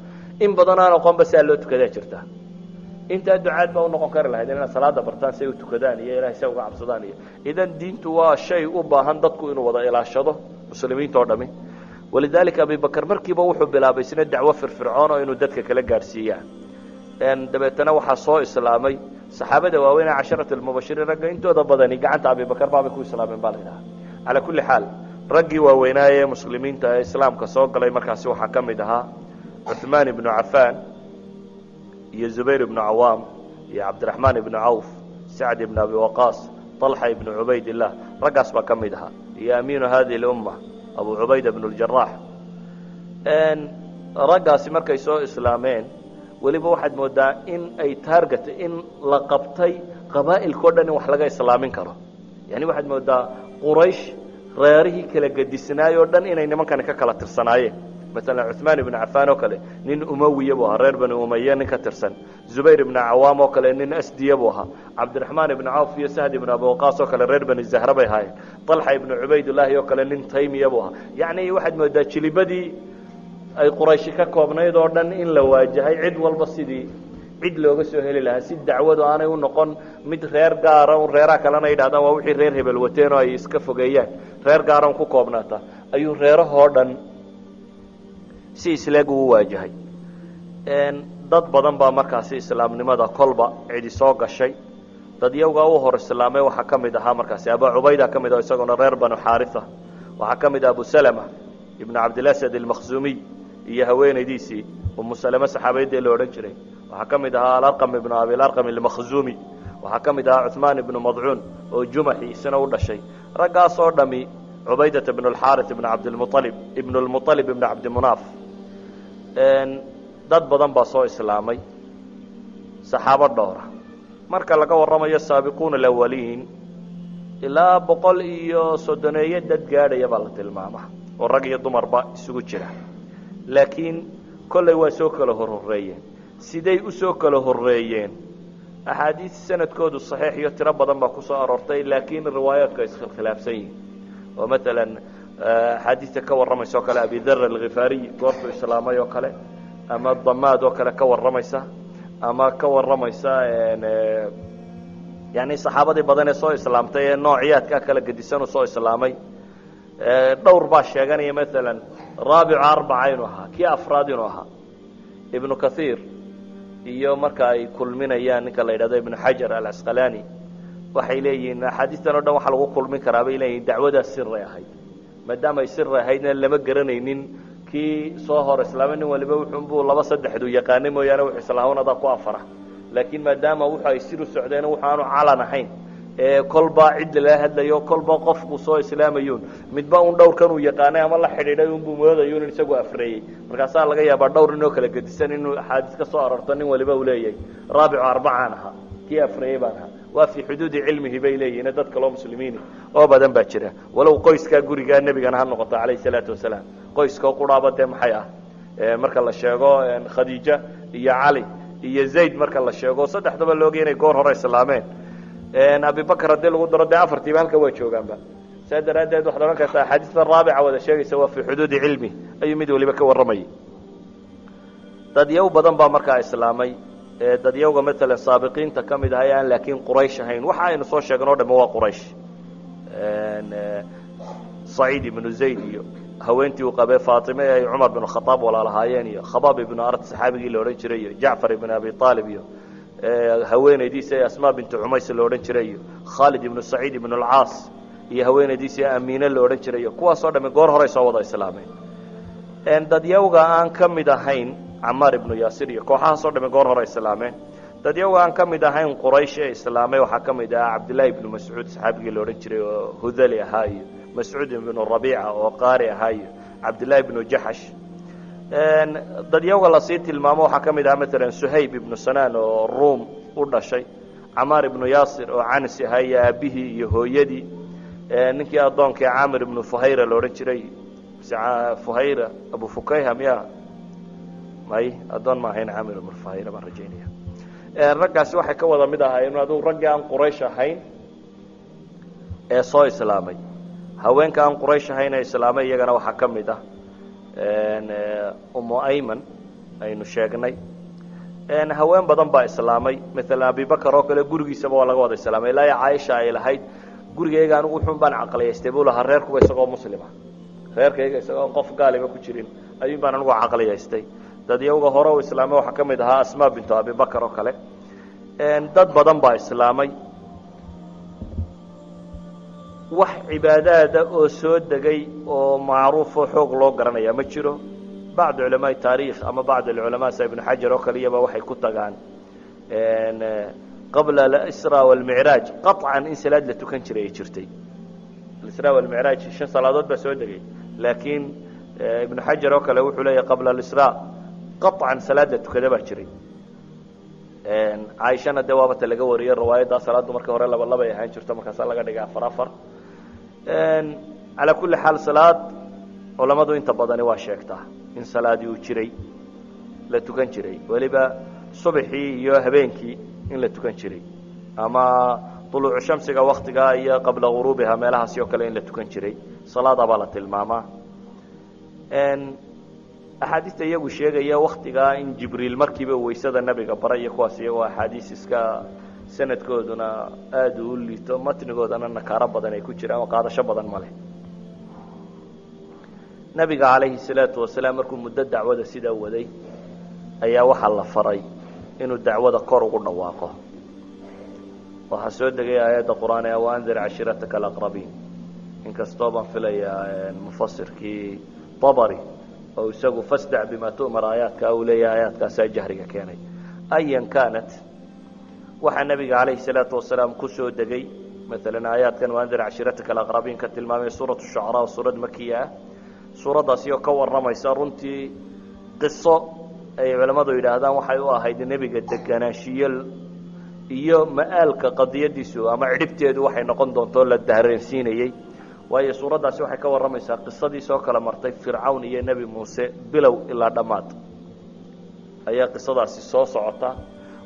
In badan aan aqoonba saa loo tukadaa jirta. Intaa ducaad baa unoqon kari lahayd inaad salaada bartaan say u tukadaan iyo Ilahay say uga cabsadaan. Iyo idan diintu waa shay u baahan dadku inuu wada ilaashado, muslimiinta oo dhami. Walidaalika Abibakar markiiba wuxuu bilaabay isna dacwo firfircoon oo inuu dadka kala gaadhsiiyaan. Dabeetana waxaa soo islaamay saxaabada waaweyn ee casharat almubashiriin, ragga intooda badani gacanta Abibakar baabay ku islaameen baa la yidhaha. Calaa kulli xaal, raggii waaweynaaye ee muslimiinta ee islaamka soo galay markaasi waxaa ka mid ahaa Cuثmaan ibnu Cafaan iyo Zubayr ibnu Cawaam iyo Cabdiraxmaan ibnu Cawf, Sacd ibnu Abi Waqaas, طalxa ibnu Cubaydillah. Raggaas baa ka mid ahaa, iyo amiinu hadihi اlumma Abu Cubayda bn اljarax. Raggaasi markay soo islaameen, weliba waxaad moodaa in ay target in la qabtay qabaa'ilka o dhan in wax laga islaamin karo. Yani waxaad moodaa Quraysh reerihii kala gedisnaay oo dhan inay nimankani ka kala tirsanaayeen. Maalan Cuثmaan ibnu Cafaan oo kale nin Umawiya buu ahaa, reer Bani Umaye nin ka tirsan. Zubayr ibnu Cawaam oo kale nin Asdiya buu ahaa. Cabdiraxmaan ibnu Cawf iyo Sahd ibnu Abi Waqaas oo kale reer Bani Zahra bay ahaayeen. طalxa ibnu Cubaydillaahi oo kale nin Taymiya buu ahaa. Yacni waxaad moodaa jilibadii ay Qurayshi ka koobnayd oo dhan in la waajahay, cid walba sidii cid looga soo heli lahaa, si dacwadu aanay u noqon mid reer gaara un, reeraha kalena yidhahdaan waa wixii reer hebel wateen oo ay iska fogeeyaan, reer gaara un ku koobnaata ayuu reerahoo dhan si isleeg ugu waajahay. Dad badan baa markaasi islaamnimada kolba cidi soo gashay. Dad yawgaa u hor islaamay waxaa ka mid ahaa markaasi Abaa Cubayda ka mid ah, isaguna reer Banu Xaaritha. Waxaa ka mid ah Abu Salama ibnu Cabdilasad Almakhzuumiy iyo haweenaydiisii Umu Salame, saxaabiyaddii la odhan jiray. Waxaa ka mid ahaa Alarqam ibnu Abilarqam Almakhzuumi. Waxaa ka mid ahaa Cuثmaan ibnu Madcuun oo Jumaxi isna u dhashay. Raggaas oo dhami, Cubaydata ibn اlxaariث ibn Cabdilmualib ibn lmualib ibn Cabdimunaaf, dad badan baa soo islaamay, saxaabo dhowra. Marka laga warramayo saabiquuna alawaliin, ilaa 130-eeyo dad gaadhaya baa la tilmaamaa oo rag iyo dumarba isugu jira, laakiin kolley waa soo kala horhoreeyeen. Siday u soo kala horreeyeen, axaadiis sanadkoodu saxiix iyo tiro badan baa kusoo aroortay, laakiin riwaayaadku ay iskhilkhilaafsan yihin. Oo maalan axaadiista ka warramaysa oo kale Abidar Alkhifaariy goortuu islaamay oo kale, ama Damaad oo kale ka warramaysa, ama ka warramaysa yani saxaabadii badan ee soo islaamtay ee noociyaadka kala gedisan u soo islaamay, dhowr baa sheeganaya maalan raabicu arbaca inuu ahaa, kii afraad inuu ahaa. Ibnu Kathiir iyo marka ay kulminayaan ninka la yidhahdo Ibnu Xajar Alcasqalani, waxay leeyihiin axaadiistan o dhan waxaa lagu kulmin karaa, bay leeyihin, dacwadaas siray ahayd. Maadaama ay siri ahaydna, lama garanaynin kii soo hor islaamay. Nin waliba wuxunbuu laba saddexdu yaqaanay mooyaane, wuxuu islaamunadaa ku afara. Laakiin maadaama wuxu ay sir u socdeen, wuxu aanu calan ahayn ee kolba cid lala hadlayo, kolba qofku soo islaamayun, midba un dhowrkan uu yaqaanay ama la xidhiidhay unbuu moodayo in isagu afreeyey. Markaasaa laga yaabaa dhowr ninoo kala gedisan inuu axaadiis ka soo aroorto, nin waliba uu leeyahay raabicu arbacaan ahaa, kii afreeyey baan ahaa. Waa fii xuduudi cilmihi, bay leeyihin. Dad kaloo muslimiini oo badan baa jira, walow qoyskaa gurigaa nebigana ha noqoto calayhi salaatu wasalaam. Qoyskao quraaba dee maxay ah? Marka la sheego Khadiija iyo Cali iyo Zayd, marka la sheego saddexdaba laogay inay goor hore islaameen. Abibakr haddii lagu daro, dee afartiiba halka waa joogaanba. Saa daraaddeed waxaad odhan kartaa axaadiista raabica wada sheegaysa waa fii xuduudi cilmi ayuu mid waliba ka warramayay. Dadyaw badan baa markaa islaamay. Dadyawga maalan saabiqiinta ka mid ahay aan laakiin Quraysh ahayn, waxa aynu soo sheegno o dhami waa Quraysh: Saciid ibnu Zayd iyo haweentii uu qabee Faatime ee ay Cumar bin Khadaab walaalahaayeen, iyo Khabaab ibnu Ard saxaabigii la odhan jiray, iyo Jacfar ibn Abi Aalib iyo haweenaydiisa ee Asmaa bintu Cumays la odhan jiray, iyo Khaalid ibnu Saciid ibnu Alcaas iyo haweenaydiisa Amiine la odhan jiray, iyo kuwaasoo dhami goor horey soo wada islaameen. Dadyawga aan ka mid ahayn, Camaar ibnu Yaasir iyo kooxahaasoo dhami goor hore islaameen. Dadyawga aan ka mid ahayn Quraysh ee islaamay waxaa ka mid ahaa Cabdillahi ibnu Mascuud saxaabigii la odhan jiray oo Hudali ahaa, iyo Mascuud ibnu Rabiica oo qaari ahaa, iyo Cabdillahi ibnu Jaxash. Dadyawga lasii tilmaamo waxaa ka mid ahaa maalan Suhayb ibnu Sanaan oo Ruum u dhashay, Camaar ibnu Yaasir oo Cansi ahaa iyo aabihii iyo hooyadii, ninkii addoonkii Caamir ibnu Fuhayra la odhan jiray, Fuhayra Abu Fukayha miya? May, addoon ma ahayn Caamir ibnu Fuhayra baan rajaynaya. Raggaasi waxay ka wada mid ahaayeen aduu raggii aan Quraysh ahayn ee soo islaamay. Haweenka aan Quraysh ahayn ee islaamay iyagana waxaa ka mid ah Umu Ayman aynu sheegnay. Haween badan baa islaamay. Maalan Abibakar oo kale gurigiisaba waa laga wada islaamay, ilaa iyo Caaisha ay lahayd gurigayga anigu wuxuun baan caqliyaystay buu lahaa reerkuba isagoo muslima, reerkayga isagoo qof gaaliba ku jirin ayuun baan anigu caqliyaystay. Dadyawga hore u islaamay waxaa ka mid ahaa Asmaa bintu Abibakar oo kale. Dad badan baa islaamay. Wax cibaadaada oo soo degay oo macruufoo xoog loo garanaya ma jiro. Bacd culamaai taarikh ama bacd alculamaa sa Ibnu Xajar oo kale iyaba waxay ku tagaan qabla alisra walmicraaj qaطcan in salaad la tukan jiray ay jirtay. Alisra walmicraaj shan salaadood baa soo degay, laakiin Ibnu Xajar oo kale wuxuu leeyahy qabla alisra qaطcan salaad la tukada baa jiray. Caaishana dee waabata laga wariyey riwaayaddaa, salaaddu marka hore laba labay ahaan jirto, markaasaa laga dhigay afar afar. Calaa kulli xaal, salaad culammadu inta badani waa sheegtaa in salaadii uu jiray la tukan jiray, weliba subaxii iyo habeenkii in la tukan jiray, ama duluucu shamsiga waktigaa iyo qabla guruubiha meelahaasi oo kale in la tukan jiray salaada baa la tilmaamaa. Axaadiista iyagu sheegaya waktigaa in Jibriil markiiba waysada nabiga baray iyo kuwaas iyagoo axaadiis iska sanadkooduna aada u liito, matnigoodana nakaaro badan ay ku jiraan oo qaadasho badan ma leh. Nabiga calayhi salaatu wasalaam markuu muddo dacwada sidaa waday ayaa waxaa la faray inuu dacwada kor ugu dhawaaqo. Waxaa soo degay aayadda qur-aan ee waandir cashiirataka alaqrabiin. Inkastoo baan filayaa mufasirkii Tabari oo isagu fasdac bima tu'mar aayaadka uu leeyahay aayaadkaasaa jahriga keenay. Ayan kaanat, Waxaa nebiga calayhi salaatu wasalaam ku soo degay maalan aayaadkan وأنذر عشيرتك الأقربين ka tilmaamay. Suuratu shucaraa, suurad makiya ah, suuraddaasi oo ka warramaysa runtii qiso ay culammadu yidhaahdaan waxay u ahayd nebiga deganaanshiyo iyo ma'aalka qadiyadiisu ama cidhibteedu waxay noqon doonto la dareensiinayey, waayo suuraddaasi waxay ka warramaysaa qisadii soo kala martay Fircawn iyo Nebi Muuse. Bilow ilaa dhammaad ayaa qisadaasi soo socota.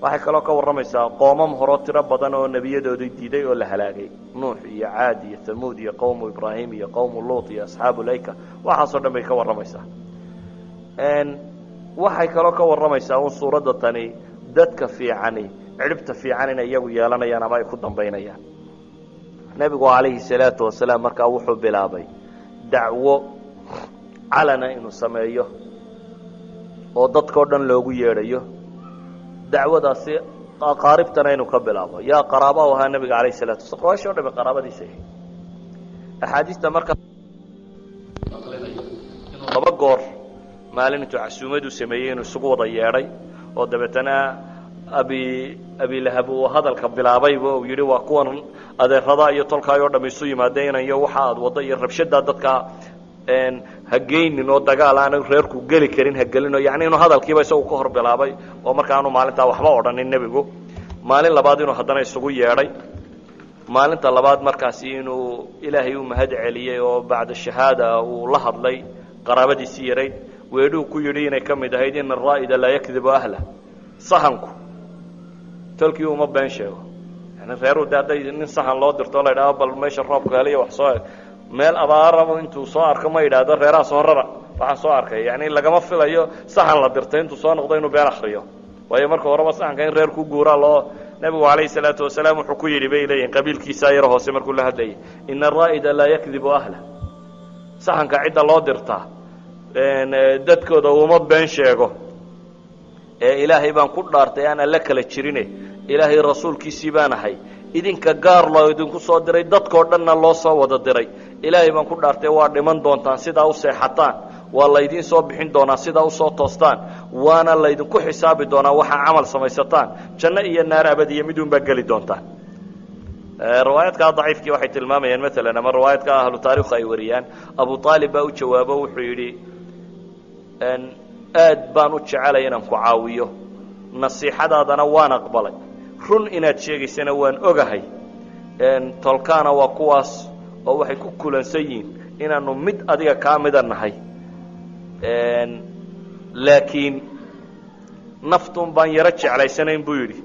Waxay kaloo ka warramaysaa qoomam horo tiro badan oo nebiyadoodii diiday oo la halaagay: Nuux iyo Caad iyo Hamuud iyo qowmu Ibraahim iyo qowmu Luut iyo asxaabu layka. Waxaasoo dhan bay ka warramaysaa. Waxay kaloo ka warramaysaa un suuradda tani dadka fiicani cidhibta fiican inay iyagu yeelanayaan ama ay ku dambaynayaan. Nebigu calayhi salaatu wasalaam markaa wuxuu bilaabay dacwo calana inuu sameeyo oo dadkao dhan loogu yeedhayo. Dacwadaasi aqaaribtana inuu ka bilaabo. Yaa qaraaba u ahaa nebiga calayhi salatu wasalaam? Quraysh o dhami qaraabadiisa ahayd. Axaadiista marka inuu laba goor maalin intuu casuumadu sameeyey inuu isugu wada yeedhay, oo dabeetana Abilahab uu hadalka bilaabayba, uu yidhi: "Waa kuwan adeerada iyo tolkaay o dham isu yimaadeen, inayo waxa aad waddo iyo rabshadaa dadka ha geynin oo dagaal aanu reerku geli karin ha gelin." Oo yani inuu hadalkiiba isagu ka hor bilaabay, oo marka aanu maalintaa waxba odhanin nebigu. Maalin labaad inuu haddana isugu yeedhay. Maalinta labaad markaasi inuu Ilaahay u mahad celiyey oo bacda shahaada uu la hadlay qaraabadiisii yarayd, weedhuu ku yidhi inay ka mid ahayd: "إن الرائد لا يكذب أهله." Sahanku tolkii uma been sheego. Yani reeruu de hadday nin sahan loo dirto, la idhahdo: "Bal meesha roobka heliya wax soo eg," meel abaaraba intuu soo arko ma yidhaahdo: "Reeraha soo rara, waxaan soo arkay." Yani lagama filayo sahan la dirtay intuu soo noqdo inuu been akriyo, waayo marka horeba sahanka in reer ku guuraa loo. Nebigu calayhi salaatu wasalaam wuxuu ku yidhi, bay leeyihin, qabiilkiisaa yaro hoose markuu la hadlayay: "إن الرائد لا يكذب أهله." Sahanka cidda loo dirtaa dadkooda uma been sheego. Ee Ilaahay baan ku dhaartay aan alle kala jirine, Ilaahay rasuulkiisii baan ahay, idinka gaar loo idinku soo diray, dadkoo dhanna loo soo wada diray. Ilaahay baan ku dhaartay, waa dhiman doontaan sidaa u seexataan, waa laydiin soo bixin doonaa sidaa usoo toostaan, waana laydinku xisaabi doonaa waxaa camal samaysataan. Janno iyo naar abadiya midun baa geli doontaan. Riwaayaadka daciifkii waxay tilmaamayaan maalan, ama riwaayadka ahlu taarikhu ay wariyaan, Abu Aalib baa u jawaabo, wuxuu yidhi: "Aad baan u jecelay inaan ku caawiyo, nasiixadaadana waan aqbalay, run inaad sheegaysana waan ogahay. Tolkaana waa kuwaas oo waxay ku kulansan yihiin inaanu mid adiga kaa mida nahay, laakiin naftun baan yaro jeclaysanayn," buu yidhi,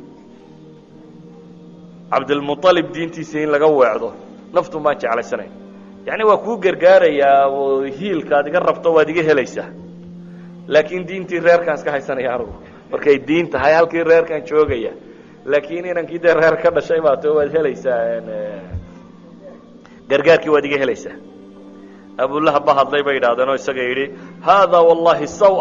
"Cabdilmualib diintiisa in laga weecdo naftun baan jeclaysanayn. Yacni waa kuu gargaarayaa, hiilka ad iga rabto waad iga helaysaa, laakiin diintii reerkaan iska haysanaya anugu. Markay diin tahay halkii reerkaan joogaya, laakiin inankii dee reer ka dhashay baa to waad helaysaa gargaarkii, waad iga helaysaa." Abulahab ba hadlay, bay yidhahdeen, oo isaga yidhi: "Haadaa wallahi saw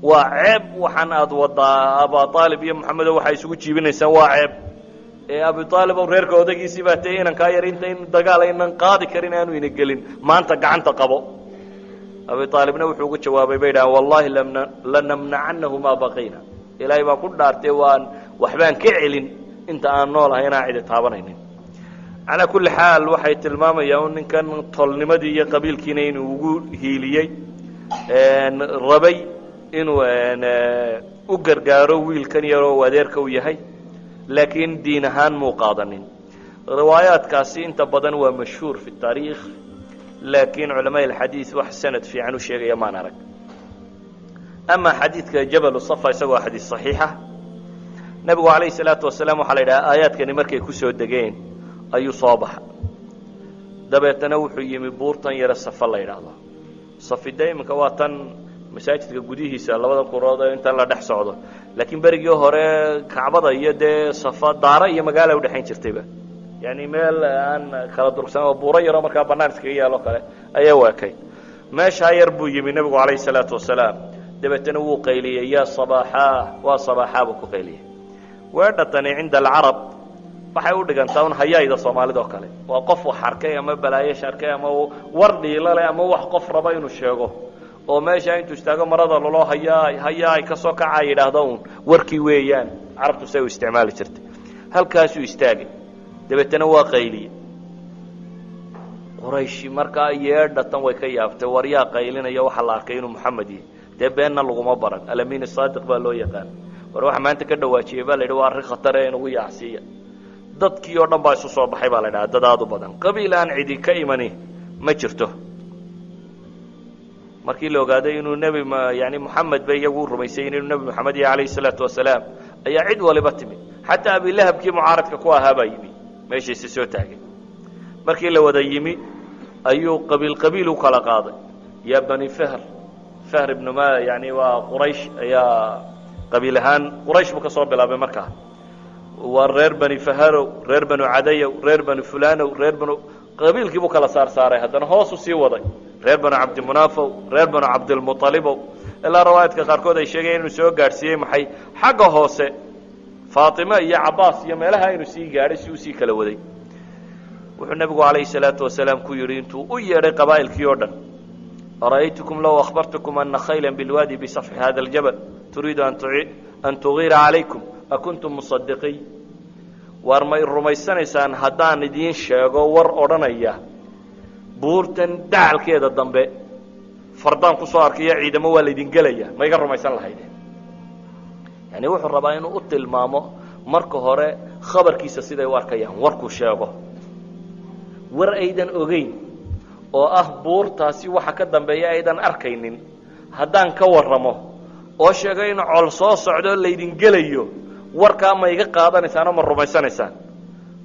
waa ceeb waxaan aad wadaa, Aba Aalib iyo Maxamedo waxaa isugu jiibinaysaan waa ceeb. Ee Abi Aalib ow, reerka odagiisii baa tee, inankaa yar inta in dagaal aynan qaadi karin aanu ina gelin, maanta gacanta qabo." Abi Aalibna wuxuu ugu jawaabay, bay yidhahdeen: "Wallahi لنمنعنه ما بقينا. Ilaahay baan ku dhaartay, waan waxbaan ka celin inta aan nool ahay inaan cidi taabanaynin." Calaa kulli xaal, waxay tilmaamayaan un ninkan tolnimadii iyo qabiilkiina inuu ugu hiiliyey, rabay inuu u gargaaro wiilkan yaroo adeerka u yahay, laakiin diin ahaan muu qaadanin. Riwaayaadkaasi inta badan waa mashhuur في taariikh, laakiin culamaa alxadiid wax sanad fiican u sheegaya maan arag. Ama xadiidka Jabalu Safa, isagoo xadiis صaxiixa, nebigu calayhi salaatu wasalaam waxaa la yidhaha aayaadkani markay kusoo degeen ayuu soo baxa. Dabeetana wuxuu yimi buurtan yare Safa la yidhaahdo. Safide iminka waa tan masaajidka gudihiisa labada qurood intan la dhex socdo, laakiin berigii hore Kacbada iyo dee Safa daaro iyo magaala udhexayn jirtayba, yani meel aan kala durugsan oo buuro yaroo markaa banaan iskaga yaalo kale ayaa u ekayd. Meeshaa yar buu yimi nebigu calayhi salaatu wasalaam. Dabeetana wuu qayliyey: "يا صباحاه، waa sabaaxaa," buu ku qayliyey. Weedhatani عند العرب waxay u dhigantaa un hayaayda Soomaalida oo kale. Waa qof wax arkay ama balaayash arkay ama war dhiilo leh ama wax qof raba inuu sheego, oo meesha intuu istaago marada loloo hayaay hayaay kasoo kacaa yidhaahdo un warkii weeyaan. Carabtu say u isticmaali jirtay. Halkaasuu istaagay, dabeetana waa qayliyey. Qurayshi markaa yeedhatan way ka yaabtay. War yaa qaylinaya? Waxaa la arkay inuu Moxamed yahay. Dee beenna laguma baran, Alamiin Saadiq baa loo yaqaan. War waxa maanta ka dhawaajiyey baa la yidhi, waa arrin khatare, inugu yaacsiiya. Dadkii oo dhan baa isu soo baxay baa la idhaha, dad aad u badan, qabiil aan cidi ka imani ma jirto. Markii la ogaaday inuu nebi yani Moxamed bay iyagu u rumaysay inuu Nebi Moxamed yahay calayhi salaatu wasalaam, ayaa cid waliba timi. Xataa Abilahabkii mucaaradka ku ahaa baa yimi, meeshiisi soo taagay. Markii la wada yimi ayuu qabiil qabiil u kala qaaday. Yaa Bani Fehr, Fehr ibnu ma, yani waa Quraysh, ayaa qabiil ahaan Quraysh buu ka soo bilaabay. Markaa waa reer Bani Faharow, reer Banu Cadayow, reer Banu Fulanow, reer Banu, qabiilkii buu kala saar saaray. Haddana hoos u sii waday, reer Banu Cabdimunaafow, reer Banu Cabdilmualibow, ilaa rawaayadka qaarkood ay sheegayeen inuu soo gaadhsiiyey maxay xagga hoose, Faatima iyo Cabaas iyo meelaha inuu sii gaadhay, si uu sii kala waday. Wuxuu nebigu calayhi salaatu wasalaam ku yidhi intuu u yeedhay qabaa'ilkii oo dhan: "Ara'aytukum low akhbartukum ana khayla bilwaadi bisafxi hada aljabal turiidu an tugiira calaykum, akuntum musadiqiy?" Waar may rumaysanaysaan haddaan idiin sheego war odhanaya buurtan dacalkeeda dambe fardaan kusoo arkayo ciidamo, waa laydin gelaya, ma iga rumaysan lahaydeen? Yani wuxuu rabaa inuu u tilmaamo marka hore khabarkiisa siday u arkayaan. Warkuu sheego, war aydan ogeyn oo ah buurtaasi waxa ka dambeeya aydan arkaynin, haddaan ka warramo oo sheego in col soo socdo laydin gelayo, warkaa ma iga qaadanaysaan oo ma rumaysanaysaan?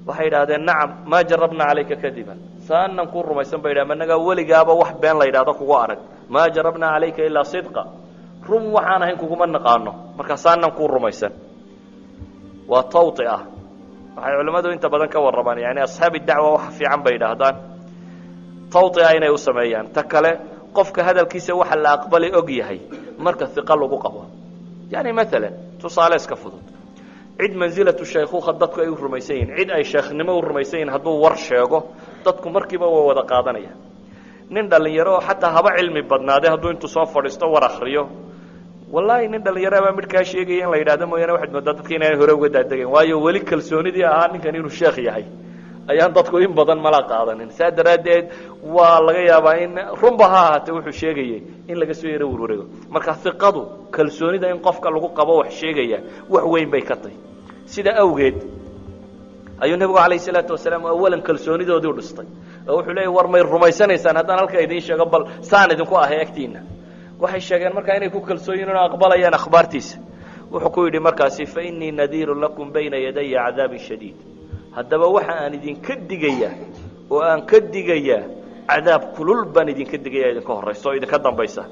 Waxay idhahdeen: "Nacam, maa jarabna calayka kadiban." Saanan kuu rumaysan bay yidhahdeen, annagaa weligaaba wax been la yidhahdo kugu arag. "Maa jarabna calayka ilaa sidqa," run waxaan ahayn kuguma naqaano, markaa saanan kuu rumaysan. Waa tawti ah. Waxay culimmadu inta badan ka warramaan, yani asxaabi dacwa, wax fiican bay yidhaahdaan tawtia inay u sameeyaan. Ta kale, qofka hadalkiisa waxa la aqbali og yahay marka hiqa lagu qabo. Yani maalan, tusaale iska fudud, cid mansilatu shaykhuukha dadku ay u rumaysan yihin, cid ay sheekhnimo u rumaysan yihin, hadduu war sheego dadku markiiba way wada qaadanayaan. Nin dhalinyaro oo xataa haba cilmi badnaadee hadduu intuu soo fadhiisto war akriyo, wallaahi nin dhalinyaro baa midh kaa sheegaya in la yidhahdo mooyaane, waxaad moodaa dadka inaanay hore uga daadegen. Waayo, weli kalsoonidii ahaa ninkan inuu sheekh yahay ayaan dadku in badan mala qaadanin. Saa daraaddeed waa laga yaabaa in runba ha ahaatee wuxuu sheegayey in laga soo yaro warwareego. Marka hiqadu, kalsoonida in qofka lagu qabo wax sheegaya, wax weyn bay ka tahy. Sida awgeed ayuu nebigu calayhi salaatu wasalaam awalan kalsoonidoodii u dhistay, oo wuxuu leeyay: "War may rumaysanaysaan haddaan halka idiin sheego bal saan idinku ahay agtiina?" Waxay sheegeen markaa inay ku kalsoon yihin oo aqbalayaan akhbaartiisa. Wuxuu ku yidhi markaasi: "Fa innii nadiirun lakum bayna yadaya cadaabin shadiid." Haddaba waxa aan idinka digayaa oo aan ka digayaa cadaab kulul baan idinka digaya, idinka horraysa oo idinka dambaysa.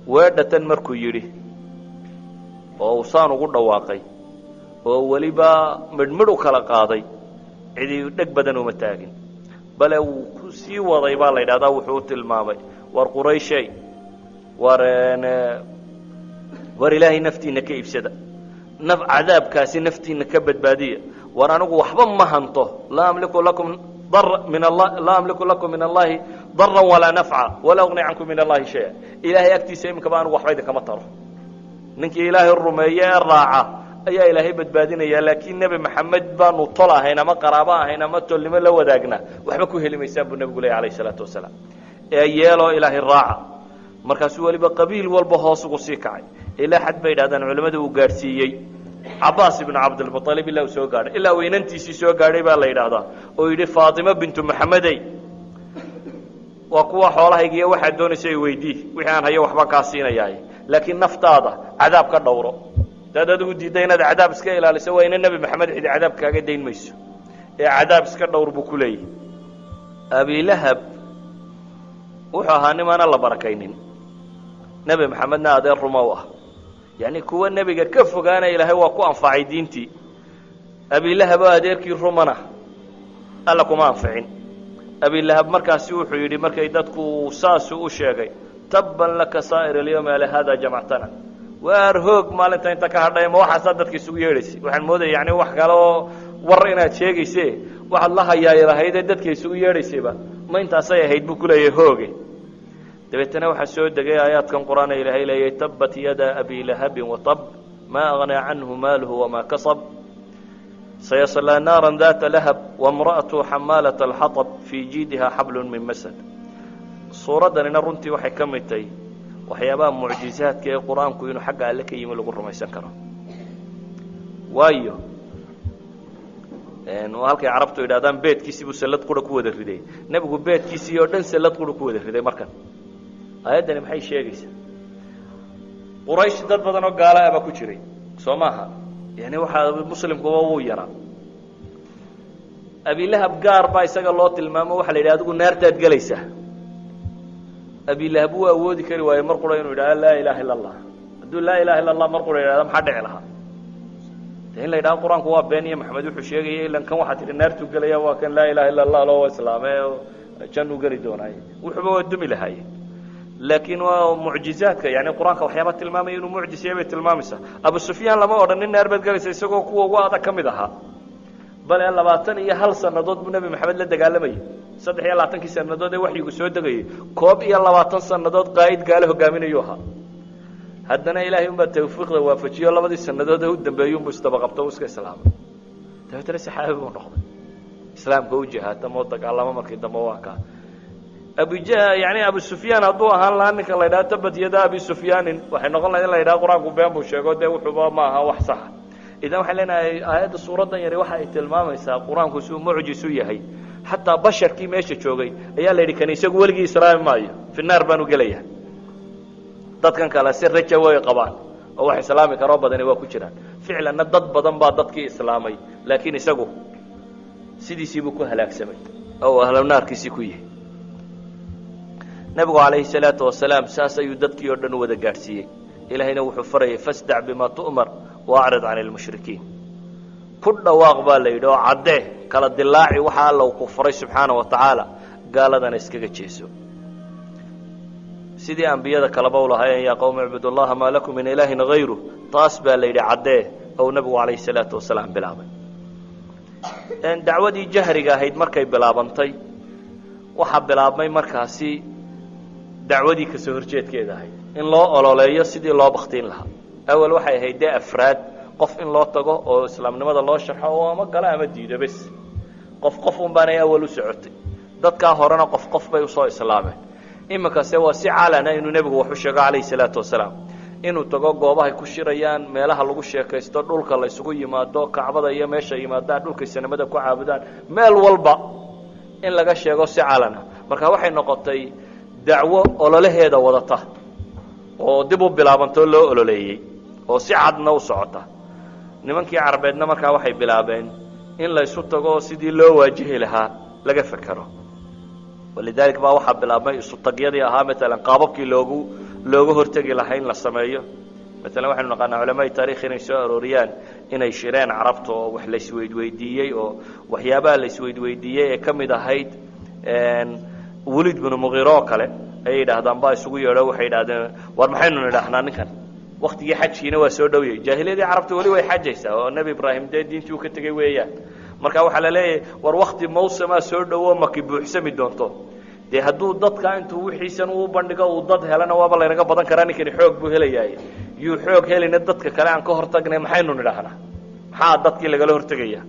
Weedhatan markuu yidhi oo uu saan ugu dhawaaqay oo weliba midhmidh u kala qaaday, cidii dheg badan uma taagin, bale wuu ku sii waday baa la yidhahdaa. Wuxuu u tilmaamay: "War Qurayshay, war Ilaahay naftiina ka iibsada, naf cadaabkaasi naftiina ka badbaadiya. War anigu waxba ma hanto, laa amliku lakum dar min alla, laa amliku lakum min Allahi daran walaa nafca, walaa ugni cankum min Allahi shaya. Ilaahay agtiisa iminkaba anigu waxba idinkama taro. Ninkii Ilaahay rumeeye ee raaca ayaa Ilaahay badbaadinaya, laakiin Nebi Maxamed baanu tol ahayn ama qaraabo ahayn ama tolnimo la wadaagna, waxba ku heli maysaan," buu nebigu ley alayh isalaatu wasalaam, "ee yeeloo Ilaahay raaca." Markaasuu weliba qabiil walba hoos ugu sii kacay, ilaa xad bay idhahdaan culimmadu uu gaadhsiiyey Cabaas ibnu Cabdilmualib, ilaa uu soo gaadhay, ilaa uu inantiisii soo gaadhay baa la yidhaahdaa, oo yidhi: "Faatima bintu Maxamedey, waa kuwa xoolahaygiiyo waxaad doonaysa i weydii, wixii aan hayo waxbaan kaa siinayaay, laakiin naftaada cadaab ka dhowro. Hadaad adigu diidda inaad cadaab iska ilaaliso, waa ina Nebi Maxamed cidi cadaab kaaga dayn mayso, ee cadaab iska dhowr," buu ku leeyahy. Abilahab wuxuu ahaa nimaana la barakaynin, Nebi Maxamedna adeer ruma u ah. Yacni kuwa nebiga ka fogaana Ilaahay waa ku anfacay diintii, Abilahab oo adeerkii rumana Alla kuma anficin. Abilahab markaasi wuxuu yidhi markay dadku saasu u sheegay: "Tabban laka saa'ir alyawmi, alihada jamactana?" Waar hoog maalinta inta ka hadhay, ma waxaasaa dadka isugu yeedhaysay? Waxaan moodaya yani wax kale oo war inaad sheegayse, waxaad la hayaay lahaydee dadka isugu yeedhaysayba ma intaasay ahayd, buu ku leeyahay hooge. Dabeetana waxaa soo degay aayaadkan Qur-aan ee Ilaahay leeyay: "Tabbat yada abi lahabin watab, maa agnaa canhu maaluhu wamaa kasab." Sayaslaa naaran daata lahab wamra'atu xamaalata alxatab fii jiidiha xablun min masad. Suuraddanina runtii waxay ka mid tahay waxyaabaha mucjizaadka ee Qur-aanku inuu xagga Alle ka yimi lagu rumaysan karo. Waayo, halkay Carabtu yidhahdaan beedkiisii buu sallad qura ku wada riday, Nebigu beedkiisii oo dhan sallad qura ku wada riday. Markan aayaddani maxay sheegaysaa? Quraysh dad badan oo gaala ah baa ku jiray, soo maaha? Yani waxaa muslimkuba wuu yaraa. Abilahab gaar baa isaga loo tilmaamo. Waxa la yidhaha, adigu naartaad gelaysaa. Abilahab wuu awoodi kari waaye mar qura inuu yidhahdo laa ilaha illa Allah. Hadduu laa ilaha illa Allah mar qura yidhahdo, maxaa dhici lahaa? De in la yidhahdo Qur-aanku waa been iyo Maxamed wuxuu sheegaya, ilan kan waxaa tidhi naartuu gelaya, waa kan laa ilaha illa Allah loo islaamay oo jannuu geli doonaaye, wuxuuba waa dumi lahaaye. Laakiin waa mucjizaadka, yani Qur-aanka waxyaaba tilmaamaya inuu mucjis yahay bay tilmaamaysaa. Abu Sufyaan lama odhan nin naar baad gelaysa, isagoo kuwa ugu adag ka mid ahaa. Bale 21 sanadood buu Nebi Maxamed la dagaalamayay. 23-kii sanadood ee waxyigu soo degayay, 21 sanadood qaa'id gaalo hogaaminayuu ahaa. Haddana Ilaahay unbaa tawfiiqda waafajiyo, labadii sanadood ee u dambeeyey unbuu isdabaqabto u iska islaamay. Dabeetana saxaabi buu noqday, islaamka u jihaatamo, dagaalamo. Markii dambe waa kaa abuja. Yani Abu Sufyaan hadduu ahaan lahaa ninka la yidhaha tabat yada abi sufyaanin, waxay noqon lahayd in la yidhaha Qur-aanku been buu sheego, dee wuxuuba ma aha wax saxa. Idan waxaan leenahay aayadda suuraddan yari waxa ay tilmaamaysaa Qur-aanku si uu mucjis u yahay. Xataa basharkii meesha joogay ayaa la yidhi, kan isagu weligii islaami maayo, fi naar baanu gelaya. Dadkan kale si raja way qabaan oo wax islaami karoo badani waa ku jiraan. Ficlanna dad badan baa dadkii islaamay, laakiin isagu sidiisiibuu ku halaagsamay oo ahlu naarkiisii ku yihi. Nebigu calayhi salaatu wasalaam saas ayuu dadkii oo dhan u wada gaadhsiiyey. Ilaahayna wuxuu farayay, fasdac bima tu'mar waacrid can ilmushrikiin. Ku dhawaaq baa la yidhi oo caddee, kala dilaaci waxa Alla uu ku faray subxaana wa tacaala, gaaladana iskaga jeeso. Sidii ambiyada kaleba u lahaayeen, yaa qowmi icbudu llaha maa lakum min ilaahin hayru, taas baa la yidhi caddee, ou Nebigu calayhi salaatu wasalaam bilaabay. Dacwadii jahriga ahayd markay bilaabantay, waxaa bilaabmay markaasi dacwadii kasoo horjeedkeeda ahayd, in loo ololeeyo sidii loo baktiin lahaa. Awal waxay ahayd dee afraad, qof in loo tago oo islaamnimada loo sharxo oo ama galo ama diido bes. Qof qof un baanay awal u socotay. Dadkaa horena qof qof bay usoo islaameen. Iminkase waa si calana inuu Nebigu wax u sheego calayhi salaatu wasalaam, inuu tago goobahay ku shirayaan, meelaha lagu sheekaysto, dhulka la isugu yimaado, Kacbada iyo meesha yimaadaan, dhulkay sanamada ku caabudaan, meel walba in laga sheego si calana. Marka waxay noqotay dacwo ololaheeda wadata oo dib u bilaabantoo loo ololeeyey oo si cadna u socota. Nimankii Carbeedna markaa waxay bilaabeen in la ysu tago sidii loo waajihi lahaa laga fekero. Walidalik baa waxaa bilaabmay isu tagyadii ahaa, maalan qaababkii looga hortegi lahaa in la sameeyo. Maalan waxaynu naqaanaa culamaai taarikh inay soo arooriyaan inay shireen Carabta oo wax la isweydweydiiyey, oo waxyaabaha la isweydweydiiyey ee ka mid ahayd Weliid binu Muqiiro oo kale ayay yidhaahdaan baa isugu yeedho. Waxay yidhahdeen, war maxaynu nidhaahnaa ninkan? Waktigii xajkiina waa soo dhowyay. Jaahiliyadii Carabta weli way xajaysaa oo Nebi Ibraahim dee diintii uu ka tegey weeyaan. Marka waxaa la leeyahay, war wakti mawsamaa soo dhowo, maki buuxsami doonto. Dee hadduu dadka intuu wixiisan uu bandhigo uu dad helana, waaba laynaga badan karaa, ninkani xoog buu helayaay. Yuu xoog helina, dadka kale aan ka hortagnay, maxaynu nidhaahnaa? Maxaa dadkii lagala hortegaya?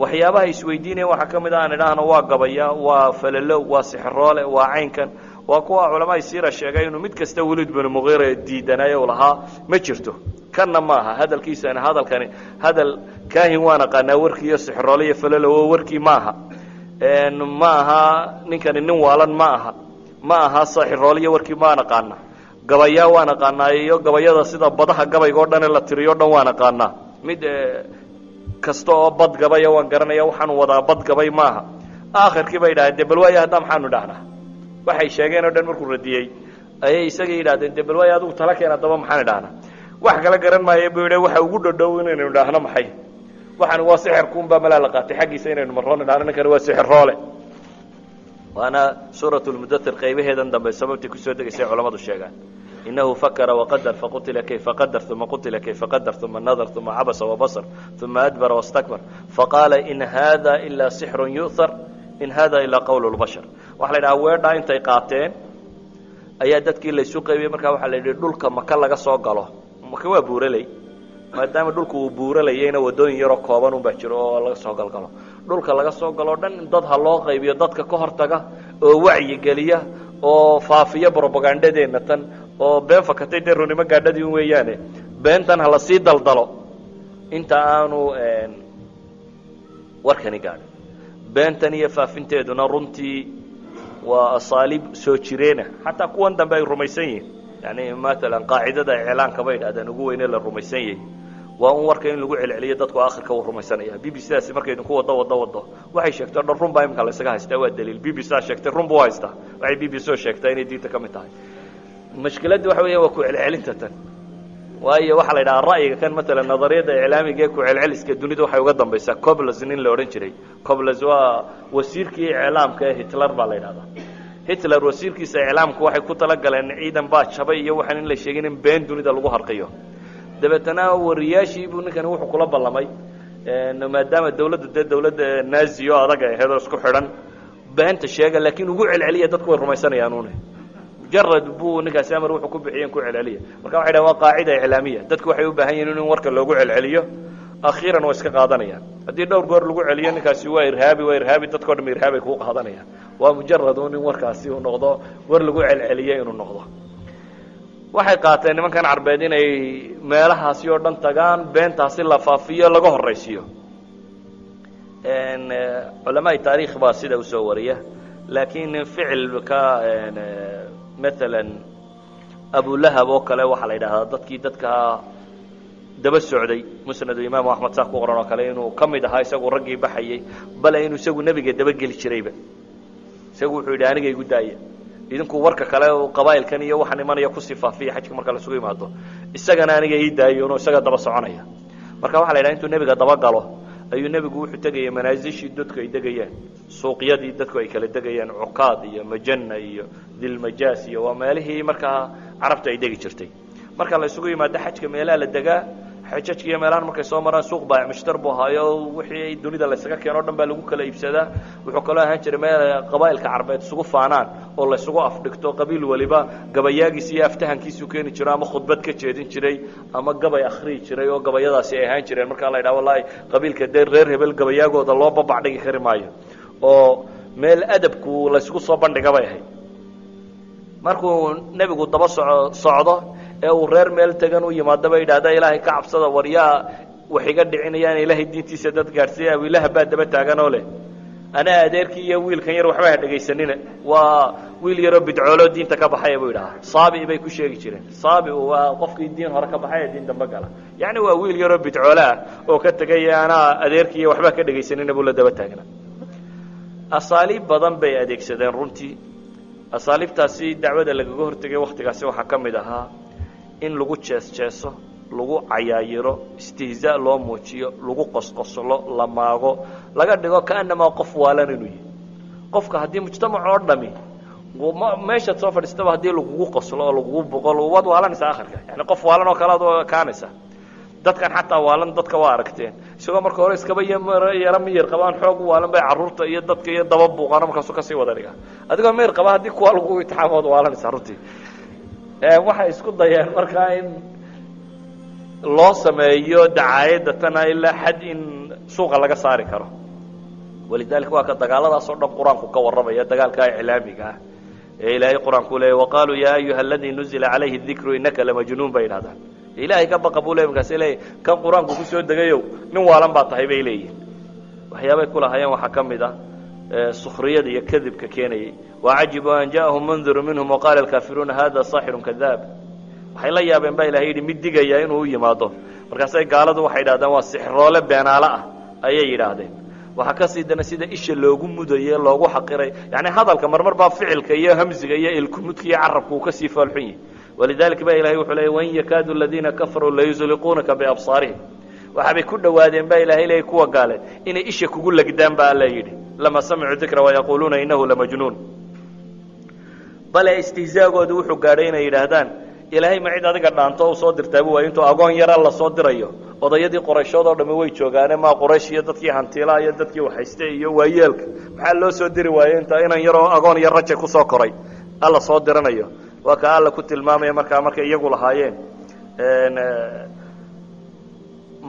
Waxyaabaha isweydiinaya waxaa ka mid a aan idhaahno waa gabaya, waa falalow, waa sixiroole, waa caynkan. Waa kuwa culamaai siira sheegay inuu mid kasta Weliid binu Muqiira diidanaayo u lahaa ma jirto, kanna maaha hadalkiisana, hadalkani hadal kaahin waan aqaanaa warkii iyo sixiroole iyo falalow warkii maaha. Ma aha ninkani nin waalan, ma aha, ma aha saaxiroole iyo warkii maan aqaana, gabayaa waan aqaanaa, iyo gabayada sida badaha gabayga o dhan la tiriyo o dhan waan aqaanaa, mid kasta oo bad gabaya waan garanaya, waxaanu wadaa bad gabay maaha. Aakhirkii bay yidhahdeen, de bal waaya haddaa maxaanu idhahnaa? Waxay sheegeen o dhan markuu radiyey ayay isagii yidhahdeen, de bal waaya adigu tala keen, haddaba maxaan idhahnaa? Wax kala garan maayo buu yidhi, waxa ugu dhodhow inaynu idhaahno maxay? Waxaan waa sixirkuunbaa malaa la qaatay xaggiisa, inaynu marroon idhahno ninkani waa sixiroole. Waana suurat lmudathir qaybaheedan dambe sababtay kusoo degaysay culamadu sheegaan. Inahu fakara waqadar faqutila kayfa qadar, uma qutila kayfa qadar, uma nadar, uma cabasa wabasr, uma adbara wastakbar, faqaala in hada ilaa sixru yu'thar, in hada ilaa qawl lbashar. Waxa la yidhaha weedhaa intay qaateen ayaa dadkii laysu qaybiyey. Markaa waxaa la yidhi, dhulka Maka laga soo galo, Maka waa buuraley. Maadaama dhulku uu buuralayayna, waddooyin yaroo kooban unbaa jiro oo laga soo galgalo. Dhulka laga soo galoo dhan dad ha loo qaybiyo, dadka ka hortaga oo wacyi geliya oo faafiya brobagandadeenna tan oo been fakatay, dee runimo gaadhadii un weeyaane, beentan ha lasii daldalo inta aanu warkani gaadhin. Beentan iyo faafinteeduna runtii waa asaaliib soo jireena, xataa kuwan dambe ay rumaysan yihiin. Yani maalan qaacidada iclaanka bay idhahdeen ugu weyne la rumaysan yahi waa un warka in lagu celceliyo, dadku akhirka uu rumaysanaya. BBC daasi markay idinku wado wado wado, waxay sheegto dhan run baa imika la isaga haystaa, waa daliil. BBC daa sheegtay run buu haystaa, waxay BBC oo sheegtaa inay diinta ka mid tahay. Mashkiladda waxa weya waa ku celcelinta tan, waayo waxaa la yidhaha ra'yiga kan maalan nadariyadda iclaamiga ee ku celceliska dunida waxay uga dambaysaa Goebbels, nin la odhan jiray. Goebbels waa wasiirkii iclaamka ee Hitler baa la yidhahdaa. Hitler wasiirkiisa iclaamku waxay ku talagaleen ciidan baa jabay iyo waxaan in la sheegin, in been dunida lagu harqiyo. Dabeetana wariyaashii buu ninkani wuxuu kula ballamay, maadaama dawladdu dee dawladda nazi oo adag ay ahayd oo isku xidhan, beenta sheega laakiin ugu celceliya, dadku way rumaysanayaan une. Mujarad buu ninkaasi amar wuxuu ku bixiyen ku celceliya. Marka waxay dhahen waa qaacida iclaamiya, dadku waxay u baahan yihin in warka loogu celceliyo, akhiiran waa iska qaadanayaan. Haddii dhowr goor lagu celiyo ninkaasi waa irhaabi, waa irhaabi, dadko dham irhaabay kuu qaadanayaan. Waa mujarad un in warkaasi uu noqdo war lagu celceliyo inuu noqdo. Waxay qaateen nimankan carbeed inay meelahaasi oo dhan tagaan, beentaasi la faafiyo, laga horraysiiyo. Culamaai taarikh baa sida usoo wariya, laakiin ficilka maalan Abulahab oo kale waxaa la yidhahdaa dadkii dadka daba socday, Musnadu Imaamu Axmed saa ku qoran oo kale, inuu ka mid ahaa isagu raggii baxayey, bale inuu isagu nebiga dabageli jirayba. Isagu wuxuu yidhi aniga igu daaya, idinku warka kale qabaa'ilkan iyo waxaan imanaya kusii faafiya xajka marka laisugu yimaado, isagana aniga ii daayo inuu isaga daba soconaya. Marka waxa la yidhaha intuu nebiga dabagalo ayuu nebigu wuxuu tegayay manaasishii dadku ay degayaan, suuqyadii dadku ay kala degayaan, Cukaad iyo Majana iyo Dilmajaas iyo waa meelihii markaa carabta ay degi jirtay. Marka la isugu yimaado xajka meelaha la degaa, xajajka iyo meelahan markay soo maraan, suuq baac mushtar buu ahaayo, wixii dunida laysaga keeno o dhan baa lagu kala iibsadaa. Wuxuu kaloo ahaan jiray meel qabaa'ilka carbeed isugu faanaan oo laysugu afdhigto, qabiil waliba gabayaagiisi iyo aftahankiisuu keeni jiro, ama khudbad ka jeedin jiray ama gabay akhriyi jiray, oo gabayadaasi ay ahaan jireen. Markaa la yidhaha wallahi qabiilka dee reer hebel gabayaagooda loo babac dhigi kari maayo, oo meel adabku laysugu soo bandhiga bay ahayd. Markuu nebigu daba soco socdo ee uu reer meel tegan u yimaado ba yidhahda ilaahay ka cabsada, waryaa wax iga dhicinayaan ilaahay diintiisa dad gaadhsiiya. Abiilahab baa daba taagan oo leh anaa adeerkii iyo wiilkan yar waxba ha dhegaysanina, waa wiil yaroo bidcooloo diinta ka baxaya buu yidhahaa. Saabi bay ku sheegi jireen, saabi waa qofkii diin hore ka baxay ee diin dambe gala, yacni waa wiil yaroo bidcoole ah oo ka tegay, anaa adeerkii iyo waxba ka dhegaysanina buu la daba taagnaa. Asaaliib badan bay adeegsadeen runtii. Asaaliibtaasi dacwada lagaga hortegay waktigaasi waxaa ka mid ahaa in lagu jees jeeso, lagu cayaayiro, istihzaa loo muujiyo, lagu qosqoslo, la maago, laga dhigo kaanamaa qof waalan inuu yihi. Qofka haddii mujtamac oo dhami meeshaad soo fadhiistaba haddii lagugu qoslo oo lagugu boqo, waad waalanaysaa akhirka, yani qof waalan oo kale ad kaanaysa. Dadkan xataa waalan dadka waa aragteen, isagoo marka hore iskaba yaro miyir qabaan xoog u waalan bay carruurta iyo dadka iyo daba buuqaano, markaasu kasii wada dhiga. Adigoo miyir qaba haddii kuwa lagu itixaamo waad waalanaysaa runtii. Waxay isku dayeen markaa in loo sameeyo dacaayadda tana ilaa xad in suuqa laga saari karo. Walidalika waa ka dagaaladaas oo dhan qur-aanku ka warramaya, dagaalka iclaamiga ah ee ilaahay qur-aanku leeyay waqaaluu yaa ayuha aladii nuzila calayhi dikru inaka lamajnuun bay yidhahdaan. Ilaahay ka baqa buu ley, markaas leeyay kan qur-aanku kusoo degayow nin waalan baa tahay bay leeyihin. Waxyaabay ku lahaayeen waxaa ka mid ah sukhriyada iyo kadibka keenayay. Wacajibuu an ja'ahum mundiru minhum waqaala alkaafiruuna hada saaxirun kadaab. Waxay la yaabeen baa ilahay yidhi mid digaya inuu u yimaado, markaasay gaaladu waxay yidhahdeen waa sixroole beenaale ah ayay yidhaahdeen. Waxaa kasii dana sida isha loogu mudaye loogu xaqiray, yani hadalka marmar baa ficilka iyo hamsiga iyo ilkumudka iyo carabka uu kasii foolxun yahay. Walidalika ba ilahay wuxuu leeyay wain yakaadu aladiina kafaruu layuzliquunaka biabsaarihim. Waxaabay ku dhowaadeen baa ilahay leeyay kuwa gaale inay isha kugu legdaan ba alla yidhi lama samicuu dikra wayaquuluuna inahu lamajnuun. Bale istihzaagoodu wuxuu gaadhay inay yidhaahdaan ilaahay ma cid adiga dhaanto u soo dirtaabu waayo, intuu agoon yara la soo dirayo, odayadii qorayshood oo dhami way joogaane, maa quraysh iyo dadkii hantiilaa iyo dadkii waxayste iyo waayeelka maxaa loo soo diri waaye inta inan yaroo agoon iyo raja kusoo koray alla soo diranayo? Waa ka alla ku tilmaamaya markaa markay iyagu lahaayeen.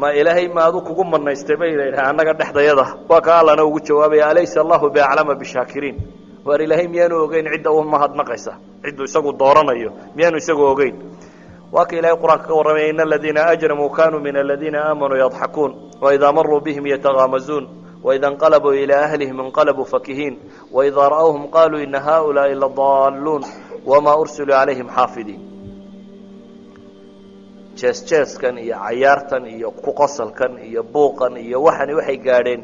Ma Ilaahay maadu kugu manaystay, bay yidhaha, annaga dhexdayada? Waa ka Allana ugu jawaabaya: "Alaysa Allahu biaclama bishaakiriin?" Waar Ilaahay miyaanu ogeyn cidda u mahadnaqaysa, cidduu isagu dooranayo miyaanu isagu ogeyn? Waa ka Ilahay Qur-aanka ka warramaya: "Ina aladiina ajramuu kanuu min aladiina aamanuu yadxakuun, waidaa maruu bihim yatagaamazuun, waida inqalabuu ilaa ahlihim inqalabuu fakihiin, waidaa ra'awhum qaluu ina haulaai ladaaluun, wamaa ursiluu calayhim xaafidiin." Jees jeeskan iyo cayaartan iyo kuqosalkan iyo buuqan iyo waxani waxay gaadheen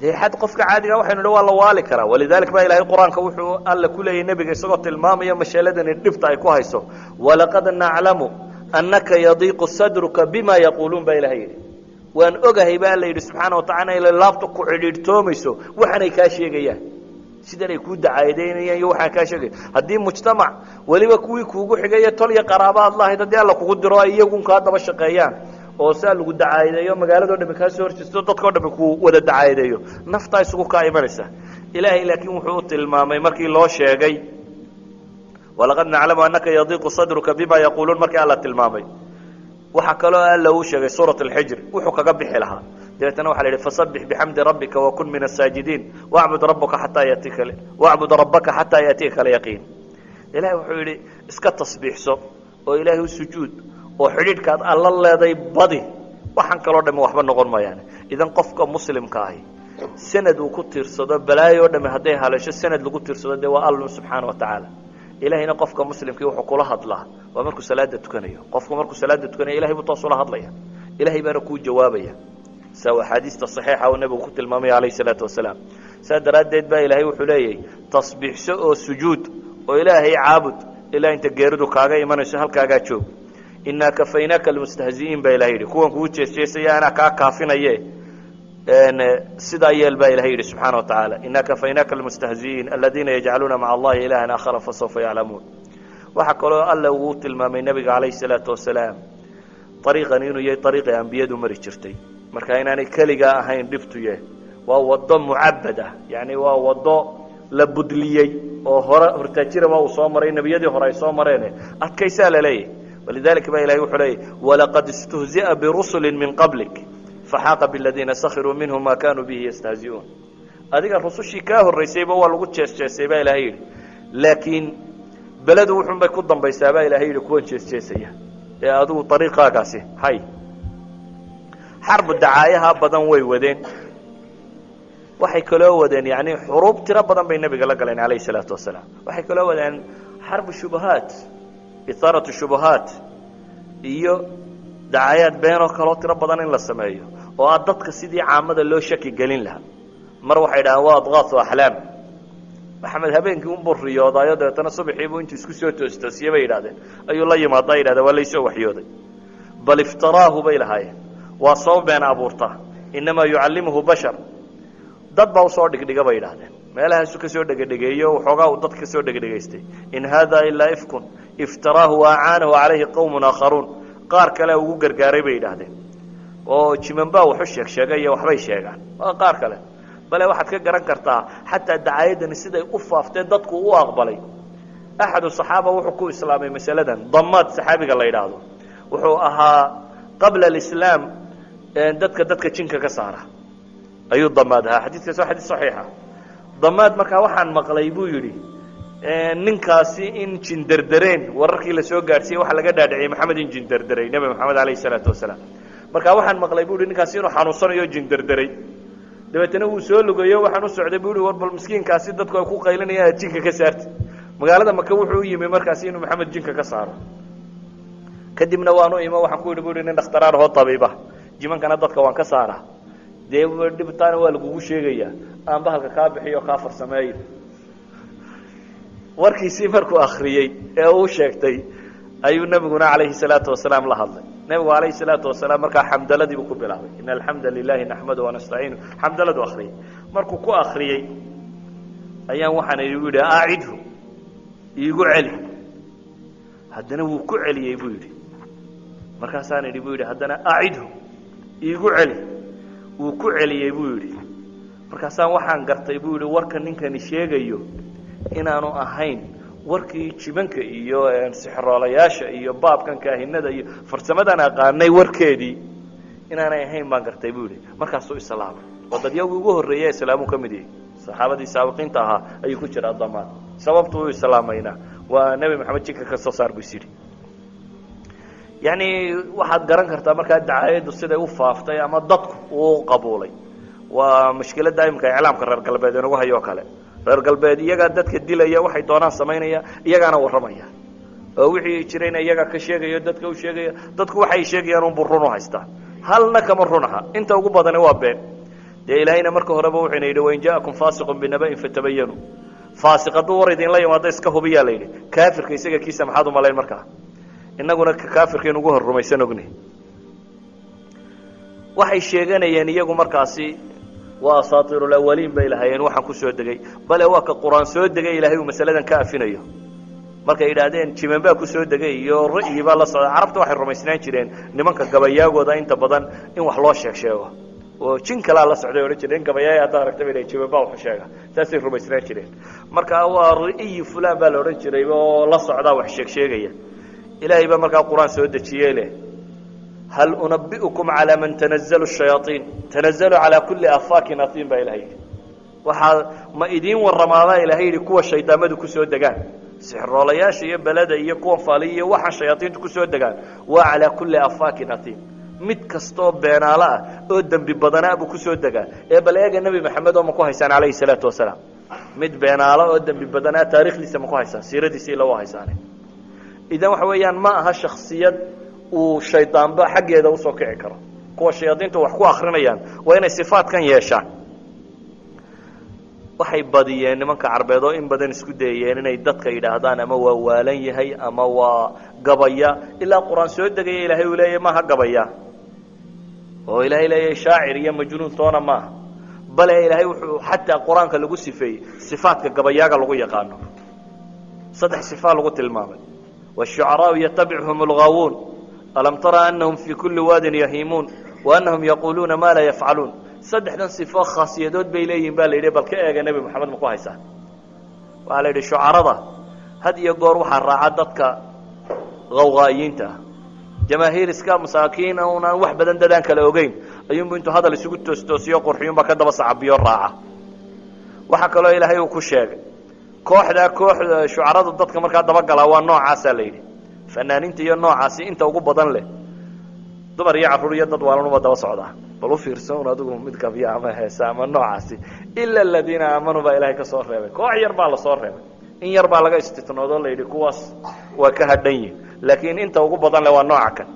dee xad qofka caadiga waxaynu dhi waa la waali karaa. Walidalik baa Ilahay Qur-aanka wuxuu Alla ku leeyahy nebiga, isagoo tilmaamaya mashaladani dhibta ay ku hayso: "Walaqad naclamu annaka yadiiqu sadruka bima yaquuluun," baa Ilahay yidhi. Waan ogahay, ba Alla yidhi subxaana watacala, ila laabta ku cidhiidhtoomayso waxanay kaa sheegayaan, sidan ay kuu dacaadeynayaan iyo waxaan kaa sheegaya. Haddii mujtamac weliba kuwii kuugu xigaya, tol iyo qaraaba ad lahayd, haddii Alla kugu diro ay iyagun kaa daba shaqeeyaan oo saa lagu dacaadeeyo, magaalado dhami kaa soo horjeesto, dadkao dhami ku wada dacaadeeyo, naftaa isugu kaa imanaysa. Ilaahay laakiin wuxuu u tilmaamay markii loo sheegay "walaqad naclamu annaka yadiiqu sadruka bima yaquuluun", markii Alla tilmaamay, waxaa kaloo Alla uu sheegay suurat Alxijr wuxuu kaga bixi lahaa. Dabeetana waxa la yidhi: "Fasabbix bixamdi rabbika wakun min asaajidiin, wacbud rabbaka xataa yatika, wacbud rabbaka xataa yaatiika alyaqiin." Ilahay wuxuu yidhi: iska tasbiixso oo Ilaahay u sujuud oo xidhiidhkaad Alla leeday badi, waxaan kaloo dhami waxba noqon maayaan. Idan qofka muslimka ahi sanad uu ku tiirsado, balaayo o dhami hadday haleesho, sanad lagu tiirsado dee waa Allun subxaana wa tacaala. Ilahayna qofka muslimkii wuxuu kula hadlaa waa markuu salaada tukanayo. Qofku markuu salaada tukanayo, Ilahay buu toos ula hadlaya, Ilahay baana kuu jawaabaya, saa axaadiista saxiixa uu nebigu ku tilmaamaya calayhi salaatu wasalaam. Saa daraaddeed baa Ilaahay wuxuu leeyahay: tasbiixso oo sujuud oo Ilaahay caabud ilaa inta geeridu kaaga imanayso, halkaagaa joog. "Innaa kafaynaaka almustahzi'iin," baa Ilahay yidhi. Kuwan kugu jeesjeesaya anaa kaa kaafinaye, sidaa yeel, baa Ilahay yidhi subxaana wa tacaala. "Innaa kafaynaaka almustahzi'iin aladiina yajcaluuna maca Allahi ilahan aakhara fasawfa yaclamuun." Waxaa kaloo Alla uu tilmaamay nebiga calayhi salaatu wasalaam ariiqan inuu yahay ariiqii ambiyadu mari jirtay, marka inaanay keligaa ahayn dhibtuye, waa wado mucabad ah, yani waa wado la budliyey oo hore hortaajiraba uu soo maray, nebiyadii hore ay soo mareene, adkaysaa laleeyahy. Walidalika baa Ilahay wuxuu leeyay: "Walaqad istuhzi'a birusuli min qablik faxaaqa biladiina sakhiruu minhum ma kanuu bihi yastahzi'uun." Adiga rusushii kaa horraysayba waa lagu jees jeesay, baa Ilahay yidhi, laakiin beledu wuxun bay ku dambaysaa, baa Ilahay yidhi, kuwan jees jeesaya ee adigu ariiqaagaasi hay. Xarbu dacaayaha badan way wadeen. Waxay kaloo wadeen yani xuruub tiro badan bay nebiga la galeen calayhi salaatu wasalaam. Waxay kaloo wadeen xarbu shubahaat, ithaaratu shubahaat iyo dacaayaad beenoo kaloo tiro badan in la sameeyo oo ah dadka sidii caamada loo shaki gelin lahaa. Mar waxay dhahaan waa adqaasu axlaam, Maxamed habeenkii unbuu riyoodaayo, dabeetana subaxiibuu intuu isku soo toostoosiye, bay yidhahdeen, ayuu la yimaadaa, yidhahdeen waa laysoo waxyooday. "Bal iftaraahu," bay lahaayeen, waa soo been abuurtaa. "Innamaa yucallimuhu bashar," dad baa usoo dhigdhiga, bay yidhahdeen, meelahaasu kasoo dhegedhegeeyo, waxoogaa uu dadka kasoo dhegedhegaystay. "In haada ilaa ifkun iftaraahu waacaanahu calayhi qowmun aakharuun." Qaar kale ugu gargaaray, bay yidhaahdeen, oo jimanbaa waxu sheeg sheegay iyo waxbay sheegaan, waa qaar kale. Bale waxaad ka garan kartaa xataa dacaayadani siday u faaftee dadku u aqbalay. Axadu saxaaba wuxuu ku islaamay masaladan. Damaad saxaabiga la yidhaahdo wuxuu ahaa qabla alislaam dadka jinka ka saara ayuu Damaad ahaa. Xadiiskaas waa xadiis saxiixa. Damaad markaa waxaan maqlay, buu yidhi, ninkaasi in jin derdereen. Wararkii lasoo gaadhsiiyey waxaa laga dhaadhiciyey Maxamed in jin derderay, Nebi Maxamed alayhi salaatu wasalaam. Markaa waxaan maqlay, bu uhi, ninkaasi inuu xanuunsanayo, jin derderay. Dabeetana wuu soo lugayo, waxaan u socday, bu uhi, war bal miskiinkaasi dadku ay ku qaylinayaan aad jinka ka saarti. Magaalada Maka wuxuu u yimi markaasi inuu Maxamed jinka ka saaro. Kadibna waanu imo, waxaan ku yidhi, bu uhi, nin dhakhtaraar hoo tabiiba, jimankana dadka waan ka saaraa, dee dhibtaana waa lagugu sheegayaa, aan bahalka kaa bixiyo, kaa farsameeyo. Warkiisii markuu akriyey ee uu sheegtay ayuu nebiguna calayhi salaatu wasalaam la hadlay. Nebigu calayhi salaatu wasalaam markaa xamdaladiibuu ku bilaabay: "Ina alxamda lilahi naxmadu wanastaciinu." Xamdaladu akriyey. Markuu ku akriyey ayaan waxaan igu yidhi: "Aacidhu, iigu celi." Haddana wuu ku celiyey, buu yidhi. Markaasaan idhi, buu yidhi, haddana: "Acidhu, iigu celi." Wuu ku celiyey, buu yidhi. Markaasaan waxaan gartay, buu yidhi, warka ninkani sheegayo inaanu ahayn warkii jibanka iyo sixroolayaasha iyo baabkan kaahinada iyo farsamadan aqaanay warkeedii. Inaanay ahayn baan gartay, buu yidhi. Markaasuu islaamay oo dadyagii ugu horreeya islaamuu ka mid yahay. Saxaabadii saabiqiinta ahaa ayuu ku jiraa Damaad. Sababtu u islaamayna waa Nebi Maxamed jinka ka soo saar buu is yidhi. Yani waxaad garan kartaa markaa dacaayaddu siday u faaftay ama dadku uu qabuulay. Waa mushkiladda imika iclaamka reer galbeed inagu hayoo kale. Reer galbeed iyagaa dadka dilaya, waxay doonaan samaynaya, iyagaana warramaya oo wixii jirayna iyagaa ka sheegayo, dadka u sheegaya. Dadku waxay sheegayaan unbuu run u haystaa, halna kama run aha, inta ugu badani waa been. Dee Ilaahayna marka horeba wuxuyna yidhi: "Wain jaakum faasiqun binaba'in fatabayanu." Faasiq hadduu war idinla yimaado, iska hubiyaa la yidhi. Kaafirka isaga kiisa maxaad umalayn? Markaa innaguna kaafirka inugu hor rumaysan ogni. Waxay sheeganayeen iyagu markaasi waa asaatiirulawaliin bay lahaayeen waxaan ku soo degay. Bale waa ka Qur-aan soo degay, Ilaahay uu masaladan ka afinayo. Markay yidhaahdeen jiman baa kusoo degay iyo ra'yi baa la socda, carabta waxay rumaysnaan jireen nimanka gabayaagooda inta badan in wax loo sheeg sheego oo jin kalaa la socday odhan jireen. Gabayaaya haddaad aragta bay jiman baa waxu sheega, saasay rumaysnaan jireen. Marka waa ra'yi fulan baa la odhan jiray oo la socdaa wax sheeg sheegaya. Ilaahay baa markaa Qur-aan soo dejiyey leh: "Hal unabi'ukum calaa man tanazalu shayaaiin? Tanazalu calaa kulli afaakin ahiim," baa Ilahay yidhi. Waxaa ma idiin warramaabaa Ilahay yidhi kuwa shaydaamadu kusoo degaan, sixroolayaasha iyo beleda iyo kuwan faaliya iyo waxaan shayaaiintu kusoo degaan? Waa calaa kulli afaakin ahiim, mid kastoo beenaalo ah oo dembi badanaa buu kusoo degaa. Ee bal eega, Nebi Maxamed oo ma ku haysaan calayhi salaatu wasalaam mid beenaalo oo dembi badanaa? Taarikhdiisa ma ku haysaan? Siiradiisa ila waa haysaane. Idan waxa weeyaan ma aha shaksiyad uu shaydaanba xaggeeda usoo kici karo. Kuwa shayaadiintu wax ku akrinayaan waa inay sifaatkan yeeshaan. Waxay badiyeen nimanka carbeed oo in badan isku dayeen inay dadka yidhaahdaan ama waa waalan yahay ama waa gabaya, ilaa Qur-aan soo degaya Ilaahay uu leeyahy maaha gabaya, oo Ilaahay leeyahay shaacir iyo majnuun toona maaha. Bale Ilaahay wuxuu xataa Qur-aanka lagu sifeeyey sifaadka gabayaaga lagu yaqaano. Saddex sifaa lagu tilmaamay: "والشhucaraau yatabichum اlgaawuun, alam tara anahum fii kuli waadin yahiimuun, waanahum yaquuluuna ma laa yafcaluun." Saddexdan sifo khaasiyadood bay leeyihin ba la yidhi. Bal ka eega, Nebi Moxamed ma ku haysaa? Waxaa la yidhi shucarada had iyo goor waxaa raaca dadka qawqaayiinta ah, jamaahiir iska masaakiin unaan wax badan dadaan kala ogeyn ayuunbu intuu hadal isugu toostoosiyo qurxiyunba ka daba sacabiyo raaca. Waxaa kaloo Ilaahay uu ku sheegay kooxdaa, kooxda shucarada dadka markaa dabagalaa waa noocaasaa la yidhi. Fanaaniinta iyo noocaasi inta ugu badan leh dumar iyo carruur iyo dad waalanuma daba socdaa. Bal u fiirso un adigu mid gabya ama heesa ama noocaasi. Ila aladiina aamanuu baa Ilahay ka soo reebay. Koox yar baa lasoo reebay, in yar baa laga istitnoodoo la yidhi kuwaas waa ka hadhan yihin, laakiin inta ugu badan leh waa nooca kan.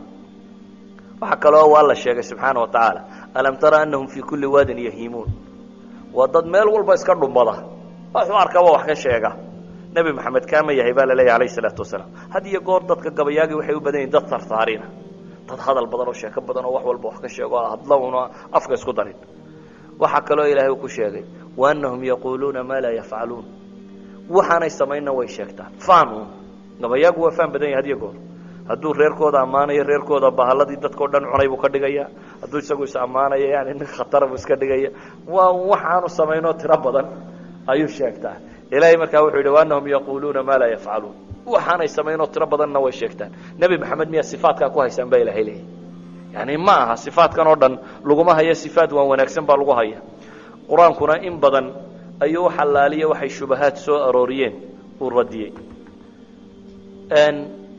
Waxaa kaloo waa la sheegay subxaana wa tacaala: "Alam tara anahum fii kulli waadin yahiimuun." Waa dad meel walba iska dhumbada, waxuu arkaba wax ka sheega. Nebi Maxamed kaama yahay baa la leeyahy alayh isalaatu wasalaam. Had iyo goor dadka gabayaagii waxay u badan yihin dad tartaarina, dad hadal badan oo sheeko badan oo wax walba wax ka sheego, hadla una afka isku darin. Waxaa kaloo Ilaahay uu ku sheegay: "Waanahum yaquuluuna maa laa yafcaluun." Waxaanay samaynna way sheegtaan. Faan un gabayaagu waa faan badan yahay. Had iyo goor hadduu reerkooda ammaanayo, reerkooda bahaladii dadkao dhan cunay buu ka dhigaya. Hadduu isagu is ammaanayo, yani nin khatara buu iska dhigaya. Waa waxaanu samaynoo tiro badan ayuu sheegtaa. Ilaahay markaa wuxuu yidhi: "Waanahum yaquuluuna maa laa yafcaluun." Waxaanay samaynoo tiro badanna way sheegtaan. Nebi Maxamed miyaa sifaatkaa ku haysaan baa Ilahay leeyahy? Yani ma aha, sifaatkan oo dhan laguma hayo, sifaat waan wanaagsan baa lagu haya. Qur-aankuna in badan ayuu xalaaliya waxay shubahaad soo arooriyeen uu radiyey.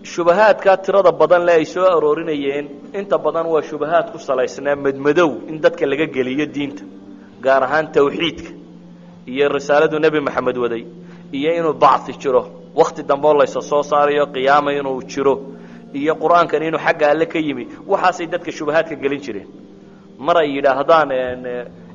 Shubahaadkaa tirada badan le ay soo aroorinayeen inta badan waa shubahaad ku salaysnaa madmadow in dadka laga geliyo diinta, gaar ahaan tawxiidka iyo risaaladu Nebi Maxamed waday iyo inuu bacthi jiro, wakti dambe oo laysa soo saarayo, qiyaama inuu jiro, iyo Qur-aankan inuu xagga Alle ka yimi. Waxaasay dadka shubahaadka gelin jireen. Mar ay yidhaahdaan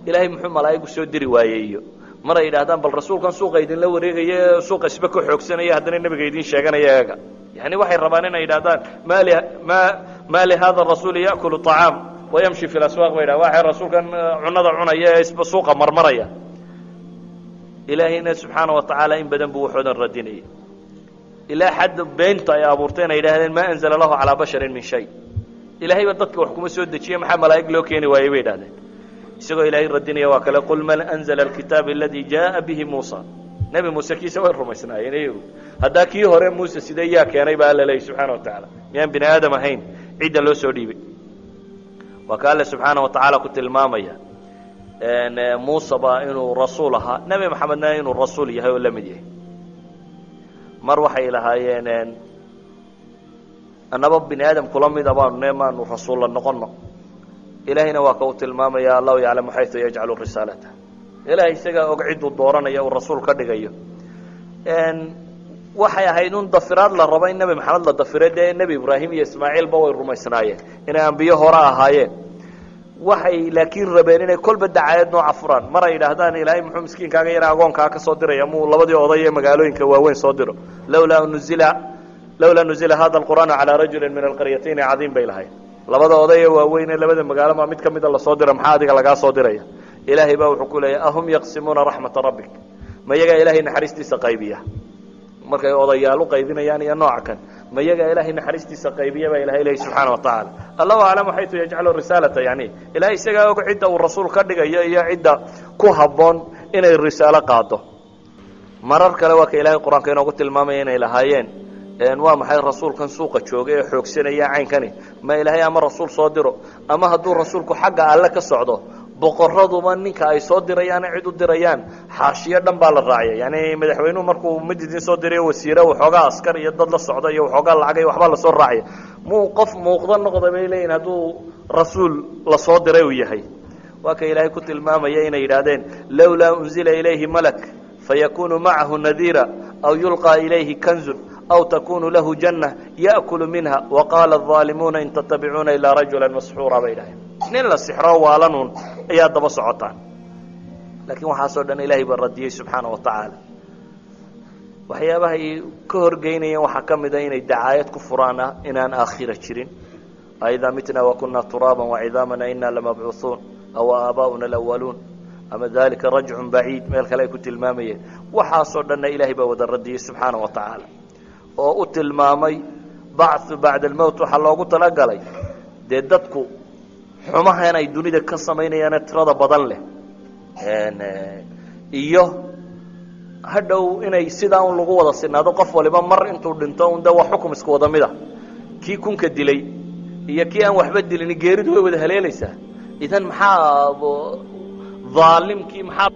Ilaahay muxuu malaa'igu soo diri waayey, iyo mar ay yidhahdaan bal rasuulkan suuqa idinla wareegaya, suuqa isba ka xoogsanaya, haddana nebiga idin sheeganaya eega. Yani waxay rabaan inay yidhahdaan mali ma ma lihada rasuuli yaأkulu طacaam wayamshi fi laswaaq bay yidhah. Waxay rasuulkan cunada cunaya ee isba suuqa marmaraya. Ilaahayna subxaana wa tacaala in badan buu waxoodan radinayay, ilaa xadda beenta ay abuurteen ay yidhahdeen maa anzala lahu calaa basharin min shay. Ilaahayba dadka wax kuma soo dejiye, maxaa malaa'ig loo keeni waayey bay yidhahdeen. Isagoo Ilaahay radinaya waa kale: "Qul man anzala alkitaaba aladi jaءa bihi Muusa." Nebi Muuse kiisa way rumaysnaayeen iyagu. Haddaa kii hore Muuse sidee yaa keenay baa Alla leeyay subxaana wa tacaala? Miyaan bini aadam ahayn cidda loo soo dhiibay? Waa ka Alle subxaana wa tacaala ku tilmaamaya Muuseba inuu rasuul ahaa, Nebi Maxamedna inuu rasuul yahay oo la mid yahay. Mar waxay lahaayeen, annaba bini aadam kula mida baanu ne, maanu rasuulla noqono? Ilaahayna waa ka u tilmaamaya, allahu yaclamu xaytu yajcalu risaalata. Ilahay isagaa og cidduu dooranaya uu rasuul ka dhigayo. Waxay ahayd un dafiraad la rabo in Nebi Maxamed la dafiro. Dee Nebi Ibraahim iyo Ismaaciilba way rumaysnaayeen inay ambiyo hore ahaayeen. Waxay laakiin rabeen inay kolba dacaayad nooca furaan. Mar ay yidhaahdaan, Ilaahay muxuu miskiinkaaga yara agoonkaa ka soo diraya? Muu labadii oday ee magaalooyinka waaweyn soo diro? Lawlaa nuzila hada alqur'aanu calaa rajulin min alqaryatayni cadiim, bay lahayd. Labada oday ee waaweyn ee labada magaalo maa mid kamida lasoo diro? Maxaa adiga lagaa soo diraya? Ilaahay baa wuxuu ku leeyahy, ahum yaqsimuuna raxmata rabbik? Ma iyagaa Ilaahay naxariistiisa qaybiya? Markay odayaal u qaybinayaan iyo nooca kan, ma iyagaa Ilaahay naxariistiisa qaybiya, baa Ilahay lehy subxaana wa tacaala. Allahu aclamu xaytu yajcalu risaalata. Yani Ilahay isagaa og cidda uu rasuul ka dhigayo iyo cidda ku habboon inay risaalo qaado. Marar kale waa ka Ilahay Qur-aanka inoogu tilmaamaya inay lahaayeen, waa maxay rasuulkan suuqa jooga ee xoogsanaya caynkani? Ma Ilaahay ama rasuul soo diro, ama hadduu rasuulku xagga Alle ka socdo, boqoraduba ninka ay soo dirayaan, cid u dirayaan, xaashiyo dhan baa la raaciya. Yani madaxweynuhu markuu mid idin soo dirayo, wasiire, waxoogaa askar iyo dad la socda iyo waxoogaa lacagay, waxbaa lasoo raaciya. Muu qof muuqdo noqda, bay leeyihin, hadduu rasuul lasoo diray uu yahay. Waa ka Ilaahay ku tilmaamaya inay yidhaahdeen, lawlaa unzila ilayhi malak fayakunu macahu nadiira, aw yulqaa ilayhi kanzun, aw takunu lahu janna ya'kulu minha, waqaala aalimuuna in tattabicuuna ilaa rajula masxuura, bay idhahdeen. Nin la sixro waalanun ayaa daba socotaan. Laakiin waxaasoo dhan Ilaahay baa radiyey subxaana wa tacaala. Waxyaabaha ay ka horgeynayeen waxaa ka mida inay dacaayad ku furaan ah inaan aakhira jirin. Aidaa mitna wakunaa turaaba wacidaamana inaa lamabcuuhuun, aw aabaa'una alawaluun, ama dalika rajcun baciid, meel kale ay ku tilmaamayeen. Waxaasoo dhanna Ilaahay baa wada radiyey subxaana wa tacaala, oo u tilmaamay bacthu bacda almowt waxaa loogu talagalay dee dadku xumahan ay dunida ka samaynayaane tirada badan leh, iyo hadhow inay sidaa un lagu wada sinaado. Qof waliba mar intuu dhinto un de waa xukum isku wada mid a. Kii kunka dilay iyo kii aan waxba dilin, geeridu way wada haleelaysaa. Idan maxaa dhaalimkii maxaa